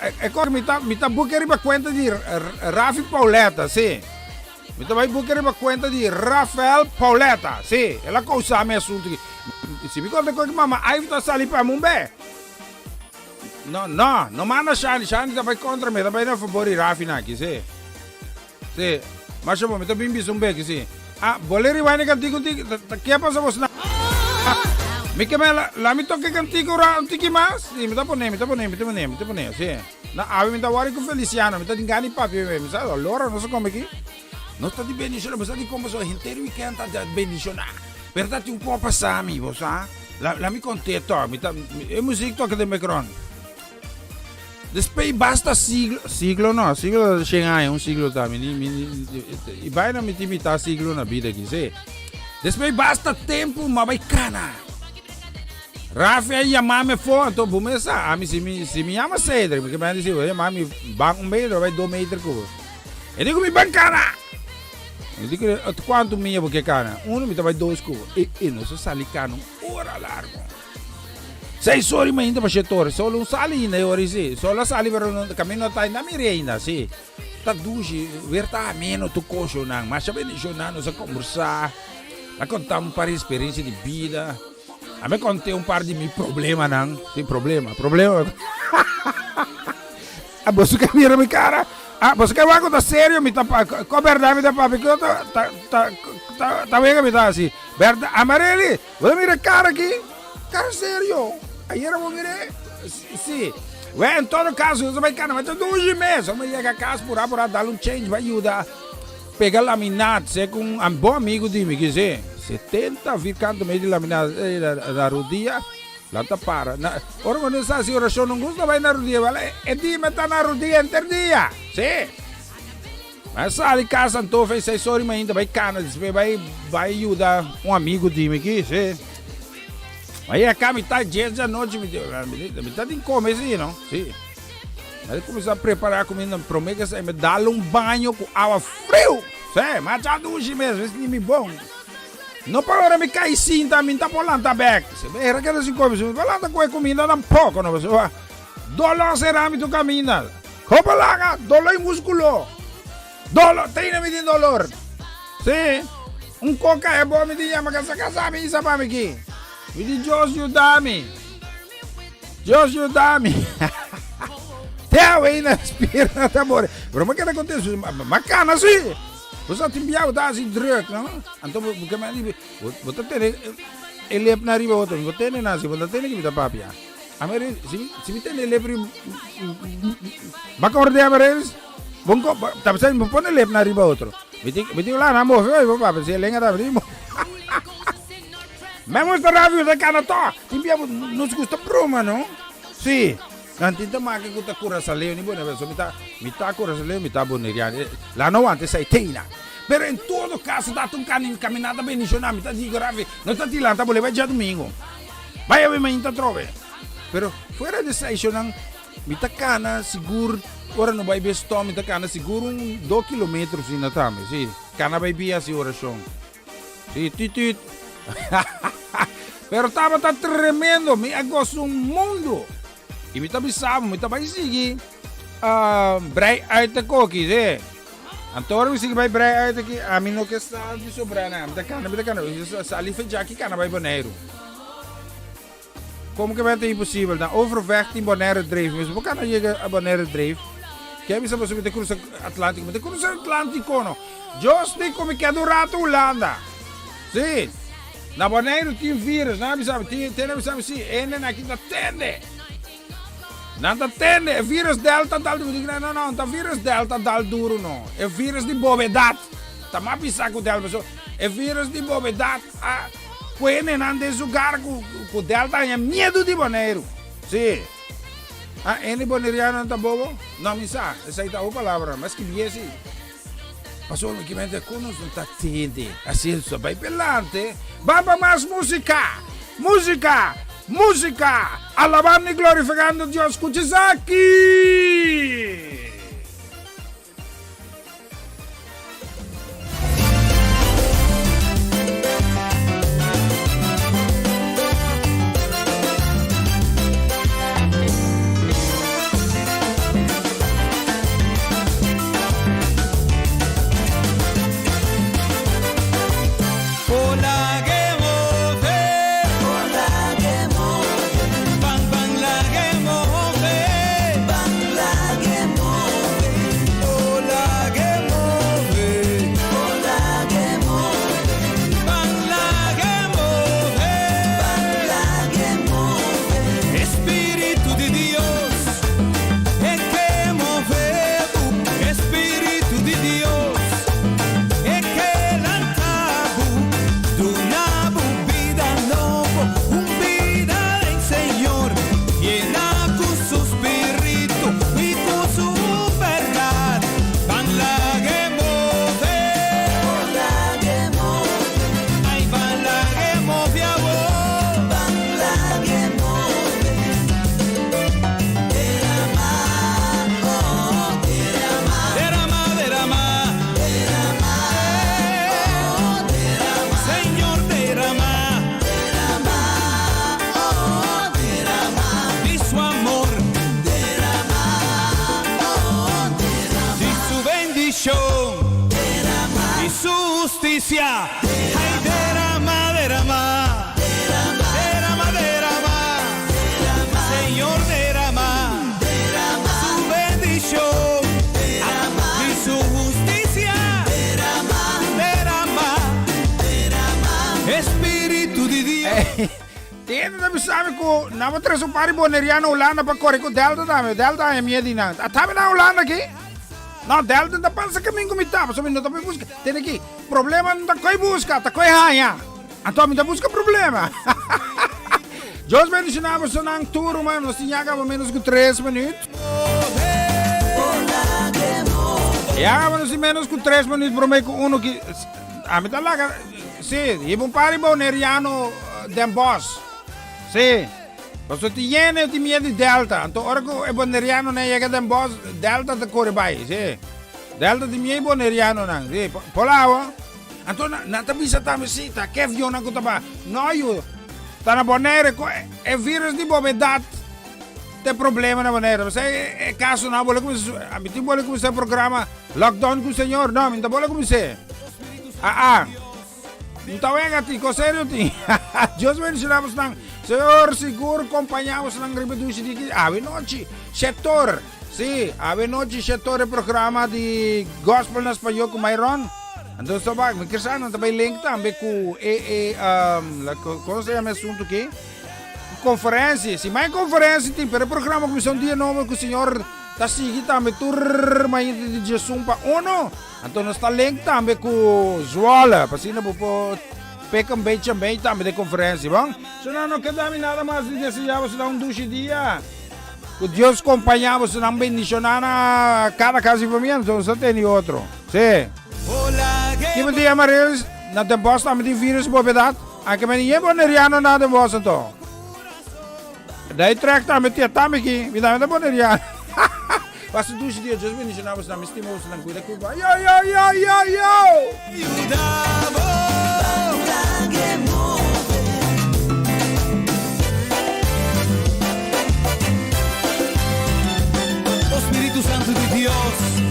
E, e koka mi ta, mi ta buke riba cuenta di Rafi Pauletta, si. Mi ta bai buke riba cuenta di Rafael Pauletta, si. El a causa mi asunto ki. Si mi konta koe ki mama Ivy ta sali pa mi un be. No, no, no manda Shani, Shani ta bai kontra mi, ta bai na fabor di Rafi na aki, si. Si, masha bon, mi ta bin bisa un beki, si. Ah, bole rewind e kantiku un tiki, ta, ta ke pasa bos na? Mi ke me la, la mi toka e kantiku ra un tiki mas? Si, mi ta pone, mi ta pone, mi ta pone, mi ta pone, si. Na awe mi ta wòri ku Feliciano, mi ta tin gana di papia mi sa, Lora no sa kome aki. Nos ta di bendiciona, bo sa di como so henter weekend ta bendiciona. Pero ta tin un poco pasa mi, bo sa. La, la mi conté toch, mi ta, e muziek toca den background. Después basta siglo, siglo no, siglo 100 años, un siglo ta, mi, mi, mi, vaina mi tin mitad siglo na vida aquí, sí. Después basta tempo, ma bai cana. Rafi a yama mi fo, anto bo me sa, ami si mi, si mi yama Cedric, mi ke ben disi, yama mi ban un meter, bai do meter ku. E di ku mi ban kana. Mi di ku kuantu mia bo ke kana? Uno mi ta bai dos ku. E e nos a sali kana un ora largo. Seis ora i mainta pa shete ora. Solo un sali ainda e ora si. Solo a sali pero no kaminda no ta ainda mira ainda si. Ta dushi wer ta ameno tur koshonan. Masha bendishoná nos a kombersá. A konta un par di eksperensia di bida. A mi konté un par di mi problemanan. Si problema, problema. A boso ke mira mi cara? A boso ke wak ku ta serio mi ta ko berdad mi ta papia ku ta ta ta ta ta wega mi ta hasi. Berdad Amareli, bo ta mira e cara aki? Cara serio. Ayera bo mira e? Si. Well, en todo caso, nos a bai cana, ma ta dushi mes. Ora mi yega cas pura pura dal un change bai yuda pega laminat se ku un bon amigo di mi kise 70 vierkante meter di laminat na rodia. La ta para. Na, ora cu nos haci oracion, no gusta bay na rodia. Wel, e dia mi ta na rodia henter dia. Si. Mi a sali casa anto fe seis ora y mainta bay cana, despues bay, bay yuda un amigo di mi aki. Si. Ma yega ca mi ta dies di anochi, mi di, mi ta tin come si, no? Si. Mi a cuminsa prepara cuminda, prome que esey mi dal un baño cu awa friu. Si, mi a cha dushi mes, mi sinti mi bon. No pa ora mi kai sinta mi ta por lanta bek. Si mi era keda sin komi, si mi por lanta ku e kuminda tampoko no pasobra doló sera mi tur kaminda. Kopo laga, doló i muskulo. Doló, teina mi tin dolor. Si, un koka e bo mi tin yama kasa kasa mi isa pa mi ki. Mi di Dios yuda mi. Dios yuda mi. Te awe na spierna ta more. Pero mi keda kontentu, ma kana si. Bo sa tin bia bo ta hasi druk, no? Anto bo ke mandi bo ta tene e lep na riba otro, bo tene na si bo ta tene ki mi ta papia. Ameri si si mi tene e lep riba ba korde ameri bon ko ta bisa bo pone lep na riba otro. Mi tin mi tin lana move oi bo papia si e lenga ta mi Me muestra rabia ta kana to. Tin bia bo nos gusta broma, no? Si. Nan tin ta make ku ta Kurasaleo ni Bonaire, so mi ta mi ta Kurasaleo mi ta Boneriano. La no wanta esei teina. Pero en todo caso ta un caminata bendiciona, mi ta digo Rafi, no ta tilanta bo leba djadumingo. Bai awe mainta atrobe. Pero fuera di esei shonan mi ta kana sigur ora no bai bestò mi ta kana sigur un dos kilometro asina tambe, si. Kana bai bia hasi orashon. Si, tut tut. Pero tabata tremendo, mi a gosa un mundo. I mi ta bisa bo, mi ta bai sigui brei uit e koki, sí. Anto ora mi sigui bai brei uit aki, ami no ke sa di sobra nan. Mi ta kana, mi ta kana, mi sali fe djaki kana bai Boneiru. Como ke ta imposibel? Na Overvecht tin Bonaire Dreef. Mi por kana yega a Bonaire Dreef. Ke bisa boso mi ta cruza Atlantico? Mi ta cruza Atlantico no. Dios di cu mi keda un rato Hulanda. Si. Na Boneiru tin virus. Nan a bisa mi, tin, tin a bisa mi si. Enen aki ta tende. Nan ta tende. E virus Delta dal duro. Mi di no, no, ta virus Delta dal duro no. E virus di bobedat. Ta mas bisa cu Delta. So, e virus di bobedat a pone nan den su gar cu, cu Delta haña miedu di Boneiru. Si. Ah, ene boneriano ta bobo? No, mi sa. Esei ta un palabra. Mas skibié si. Pasobra mi kimente ku nos no ta tende. Asina nos ta bai pelante. Ban pa mas músika! Músika! Músika! Alabando i glorifikando Dios. Skucha esaki!
Espíritu di Dios e ke move bo Espíritu di Dios e ke lanta bo Duna bo bida nobo Un bida den Señor Yena ku su spiritu i ku su bèrdat Ban lag'e move Ai ban lag'e move awor. Derama, derama, Señor derama, di su amor, di su bendicion, di su husticia, ay derama, derama. Derama, derama, Señor derama su bendicion y su husticia. Derama, Espíritu di Dios.
Tende ta bisa mi ku nan bo trese un par di boneriano Hulanda pa kore ku Delta tambe. Delta haña miedu di nan. A tabe nan Hulanda aki? No, Delta no ta pasa kamin ku mi ta, pasobra mi no ta por buska. Tende aki, problema no ta koi buska, ta koi haña. Anto mi ta buska problema. Dios bendiciona bosonan tur ruman. Nos tin ya caba menos cu tres minuut. Ya, nos tin menos cu tres minuut prome cu uno ki... A mi ta laga... Si, hiba un par di boneriano den bos. Si. Pasobra tin yene tin miedo di Delta. Anto ora cu e bonerianonan yega den bos, Delta ta core bay. Si. Delta tin miedo di bonerianonan. Si. Por awa. Anto nan ta bisa tambe si ta ke avionnan ku ta baha. No yu, ta na Bonaire ku e virus di bobedat ta e problema na Bonaire. Pasei e kasonan a bole kuminsá, ami tin bole kuminsá e programa lockdown ku señor. No, mi no ta bole kumins'é. Aa, no ta wega tin, kos serio tin. Dios bendishoná bosnan. Señor sigur kompañá bosnan riba dushi di ki awe nochi. Shetor, si, awe nochi Shetor e programa di gospel na spañó ku Myron. Entonces ta bak, mi kier sa nan ta bay link tambe ku e e um, la, kono se llama e asunto ki? Conferencia. Si mai conferencia tin, pero e programa kuminsá un dia nobo ku Señor ta sigui tambe tur mainta di diesun pa uno. Anto nos ta link tambe ku Zwolle, pa asina bo por pek un bechi un bechi tambe den conferencia, bon? So nan no keda mi nada mas di deseá boso un dushi dia. Ku Dios kompañá bosonan bendishoná na kada kas di famia, anto nos ta tene otro. Sí. Ki bo dia Marilis? Na Den Bosch tambe tin virus bobedat? Anke men yen boneriano na Den Bosch anto. Dai trek tambe tia tambe ki, mi tambe ta boneriano. Pasa dushi dia, Dios bendishoná bosonan, mi stima bosonan, kuida kuba. Yo yo yo yo yo!
Santu di Dios.